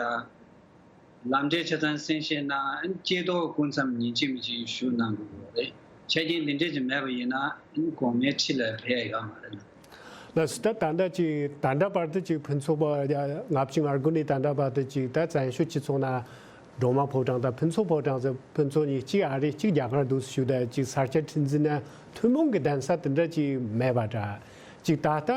ལམ་འབྲས་ཆ་ཚང་གསན་བཞེས་གནང་། ཨ་སྐྱེས་ཐོག་སྐུ་མཚམས་ཉིན་གཅིག་མིན་གཅིག་བཞུགས་གནང་དགོས་ཀྱི་ཡོད་རེད། ཆ་རྐྱེན་འདི་འདྲས་ཅིག་མེད་པ་ཡིན་ན་ཨ་གོང་མའི་ཁྲི་ལ་ཕེབས་ཡ་ཡོད་མ་རེད་ལ། ལགས་སོ། ད་ད་ལྟ་ཅིག་ད་ལྟ་བར་དུ་ཅིག་ཕུན་ཚོགས་པ་ལྔ་བཅུ་ང་དགུ་ནས་ད་ལྟ་བར་དུ་ཅིག་ད་བཙན་བྱོལ་སྤྱི་ཚོགས་ནང་སྒྲོལ་མ་ཕོ་བྲང་དང་ཕུན་ཚོགས་ཕོ་བྲང་ཟེར། ཕུན་ཚོགས་གཉིས་གཅིག་ཨ་རི་གཅིག་རྒྱ་གར་འདུག་ཞུ། ད་ཅིག་ས་སྐྱ་ཁྲི་འཛིན་ན་ཐུན་མོང་གི་གདན་ས་དེ་འདྲ་ཅིག་མེད་པ་འདྲ། ཅིག་ད་ལྟ་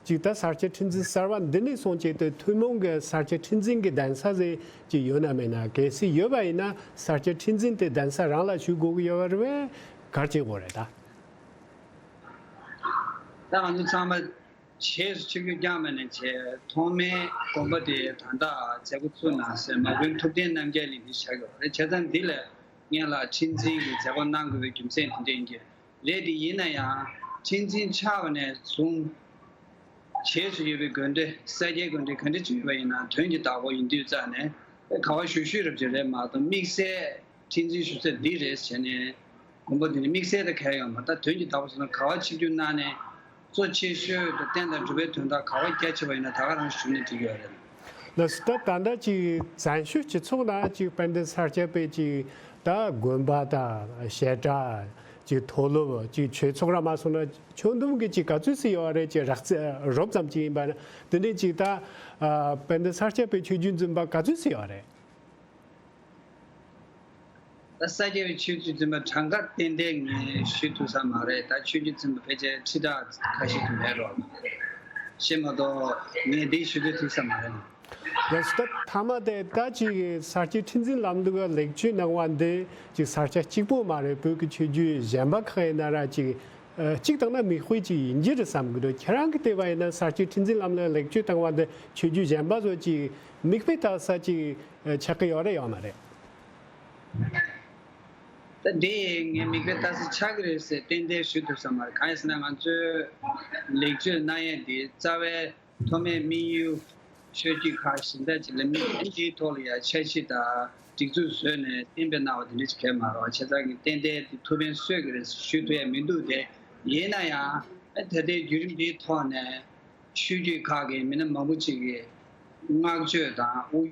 ཅིག་ད་ས་སྐྱ་ཁྲི་འཛིན་གསར་པ་འདི་ནས་བཟུང་ཅིག་དེ་ཐུན་མོང་གི་ས་སྐྱ་ཁྲི་འཛིན་གྱི་གདན་ས་ཟེར་ཅིག་ཡོད་ན་མེད་ན། གལ་སྲིད་ཡོད་པ་ཡིན་ན་ས་སྐྱ་ཁྲི་འཛིན་དེ་གདན་ས་རང་ལ་ཞུ་དགོས་ཀྱི་ཡོད་པ་རེད་པས། ག་རེ་བྱེད་དགོས་རེད་ད། ད་ང་ཚོ་ཚང་མ་བྱེས་སུ་ཆིབས་བསྒྱུར་བསྐྱངས་པ་ནས་བྱས། ཐོག་མའི་དགོན་པ་དེ་ད་ལྟ་མཛད་སྒོ་ཚུགས་གནང་སའི་མ་དགོན་ཐུབ་བསྟན་རྣམ་རྒྱལ་གླིང་འདི་ཆགས་ཡོད་རེད། བྱས་ཙང་འདི་ལ་སྔོན་ལ་ཁྲི་འཛིན་གྱི་མཛད་སྒོ་གནང་དགོས་པའི་རྒྱུ་མཚན་དེ་འདྲ་ཡིན་གྱི་རེད། དེ་ཡིན་ན་ཡང་ཁྲི་འཛིན་ཆགས་པ་ནས་བཟུང་བྱེས་སུ་ཡོད་པའི་དགོན་སྡེ། ས་སྐྱའི་དགོན་སྡེ་ག་འདྲ་ཅིག་ཡོད་པ་ཡིན་ན་དོན་གྱི་བདག་པོ་ཡིན་དུས་ཙང་ནས་ག་བ་ཞུ་ཞུས་རབས་ཅིག་རེད་མ་གཏོགས། དམིགས་བསལ་ཁྲི་འཛིན་ཞུ་ས་འདི་རེད་ཟེར་ནས་དགོན་པ་འདི་ནས་དམིགས་བསལ་དུ་གང་ཡང་ཡོད་མ་རེད། ད་དོན་གྱི་བདག་པོ་ཟེར་ན་ག་བ་ཆིབས་བསྒྱུར་གནང་ནས་གཙོ་ཆེ་ཤོས་དང་བསྟན་དང་འགྲོ་བའི་དོན་དག་ག་བ་རྒྱ་ཆེ་བ་ཡིན་ན་ད་ག་རང་ཞུས་ནས་འགྲིག་ཡོད་རེད། ལགས་སོ། ད་ད་ལྟ་ཅིག་བཙན་བྱོལ་སྤྱི་ཚོགས་ནང་ཅིག་དཔལ་ལྡན་ས་སྐྱ་པས་ཅིག་ད་དགོན་པ་དང་བཤད་གྲྭ། ཅིག་མཐོ་སློབ། ཅིག་ཆོས་ཚོགས་ར་མ་སོང་ན་ཁྱོན་བསྡོམས་ཀྱི་ཅིག་ག་ཚོད་ཙམ་ཡོད་རེད། ཅིག་རགས་རྩ་རོབ་ཙམ་ཅིག་ཡིན་པ་ན། དེ་ནས་ཅིག་ད་ཨ་དཔལ་ལྡན་ས་སྐྱ་པའི་ཆོས་བརྒྱུད་འཛིན་པ་ག་ཚོད་ཙམ་ཡོད་རེད། ད་ས་སྐྱ་པའི་ཆོས་བརྒྱུད་འཛིན་པ་གྲངས་ཀ་ཏན་ཏན་ངས་ཞུ་ཐུབ་ས་མ་རེད། ད་ཆོས་བརྒྱུད་འཛིན་པ་ཕལ་ཆེར་ཁྲི་ཕྲག་ཁ་ཤས་ཀྱི་མེད་རོགས་ཞེས་མ་གཏོགས་ངས་འདི་ཞུ་ཚོད་ཐུབ་ས་མ་རེད། ལགས་སོ། ད་མཐའ་མ་དེ་ད་ཅིག་ས་སྐྱའི་ཁྲི་འཛིན་ལམ་ལུགས་ལ་ལེགས་བཅོས་གནང་བ་འདི་ཅིག་ས་སྐྱ་གཅིག་པོ་མ་རེད། བོད་ཀྱི་ཆོས་བརྒྱུད་གཞན་པ་ཁག་ཡིན་ན་ར་ཅིག་ཨ་གཅིག་བཏང་ན་མིག་དཔེ་ཅིག་ཡིན་གྱི་རེད་བསམ་གྱི་འདུག་ཁྱེད་རང་གིས་བལྟས་པ་ཡིན་ན་ས་སྐྱའི་ཁྲི་འཛིན་ལམ་ལུགས་ལེགས་བཅོས་བཏང་བ་འདི་ཆོས་བརྒྱུད་གཞན་པ་ཚོ་ཅིག་མིག་དཔེ་ལྟ་ས་ཅིག་ཆགས་ཀྱི་ཡོད་རེད་ཡོད་མ་རེད། ད་འདི་ངས་མིག་དཔེ་ལྟ་ས་ཆགས་ཀྱི་རེད་ཟེར་ཏན་ཏན་ཞུ་ཐུབ་ས་མ་རེད། གང་ཡིན་ཟེར་ན་ང་ཚོའི་ལེགས་བཅོས་གནང་ཡས་འདི་རྩ་བའི་ཐོག་མའི་དམིགས་ཡུལ་ཆོས་བརྒྱུད་ཁག་གཞན་དག་ཅིག་ལ་དམིགས་ནས་འདིའི་ཐོག་ལ་ཡང་འཆར་གཞི་དང་སྒྲིག་འཛུགས་བཟོས་ནས་གཏན་འབེབས་གནང་བ་དེ་འདྲ་ཅིག་གས་མ་རེད་བ། བྱས་ཙང་གི་ཏན་ཏན་དེ་ཐུགས་ཕན་གསོས་ཀྱི་རེད་ཞུ་ཐུབ་ཡ་མི་འདུག་དེ་ཡིན་ན་ཡང་ད་ལྟའི་བརྒྱུད་རིམ་འདིའི་ཐོག་ནས་ཆོས་བརྒྱུད་ཁག་གི་མི་སྣ་མང་པོ་ཅིག་གིས་བསྔགས་བརྗོད་དང་དབུ་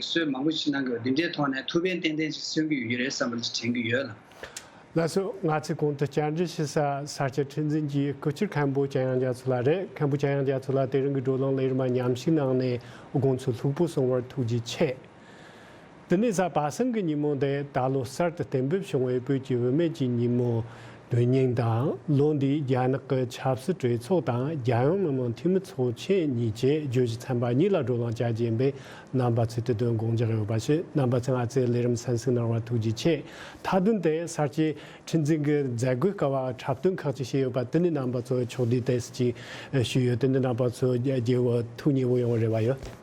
སྲོལ་མང་པོ་ཞིག་གནང་གི་ཡོད། འདི་འདྲའི་ཐོག་ནས་ཐུགས་ཕན་ཏན་ཏན་ཞིག་སོན་གྱི་ཡོད་ཀྱི་རེད་བསམ་པ་ཞིག་དྲན་གྱི་ཡོད་ལ། ལགས་སོ། ང་ཚོས་གོང་དུ་བཅར་འདྲི་ཞུ་ས་ས་སྐྱ་ཁྲི་འཛིན་གྱི་སྐུ་ཕྱིར་མཁན་པོ་འཇམ་དབྱངས་རྒྱ་མཚོ་ལགས་རེད། མཁན་པོ་འཇམ་དབྱངས་རྒྱ་མཚོ་ལགས་དེ་རིང་གི་བགྲོ་གླེང་ལས་རིམ་མཉམ་ཞུགས་གནང་ནས་དགོངས་ཚུལ་ལྷུག་པོ་གསུང་བར་ཐུགས་རྗེ་ཆེ། དེ་ནས་གཟའ་པ་སངས་ཀྱི་ཉིན་མོ་འདི་ད་ལོ་གསར་དུ་གཏན་འབེབས་བྱུང་བའི་བོད་ཀྱི་བུད་མེད་ཀྱི་ཉིན་མོ་དོན་སྙིང་དང་། ལོ་འདིའི་རྒྱ་ནག་གི་ཆབ་སྲིད་གྲོས་ཚོགས་དང་རྒྱལ་ཡོངས་མི་དམངས་འཐུས་མི་ཚོགས་ཆེན་གཉིས་ཀྱི་བརྗོད་གཞི་ཚན་པ་གཉིས་ལ་བགྲོ་གླེང་བྱ་རྒྱུ་ཡིན་པས། རྣམ་པ་ཚོས་དེ་དོན་དགོངས་འཇགས་ཡོད་པ་ཞུ། རྣམ་པ་ཚོས་ང་ཚོའི་ལས་རིམ་གསན་གཟིགས་གནང་བར་ཐུགས་རྗེ་ཆེ། མཐའ་དོན་དེ་ས་སྐྱའི་ཁྲི་འཛིན་གྱི་མཛད་སྒོའི་སྐབས་འཁྲབ་སྟོན་ཁག་ཅིག་བྱས་ཡོད་པ་དེ་ནི་རྣམ་པ་ཚོ་ཕྱོགས་བསྡུས་ཏོག་ཙམ་ཞུས་ཡོད། དེ་ནི་རྣམ་པ་ཚོ་རྒྱལ་བོ་ཐུགས་མཉེས་པོ་ཡོང་བའི་རེ་བ་ཡོད།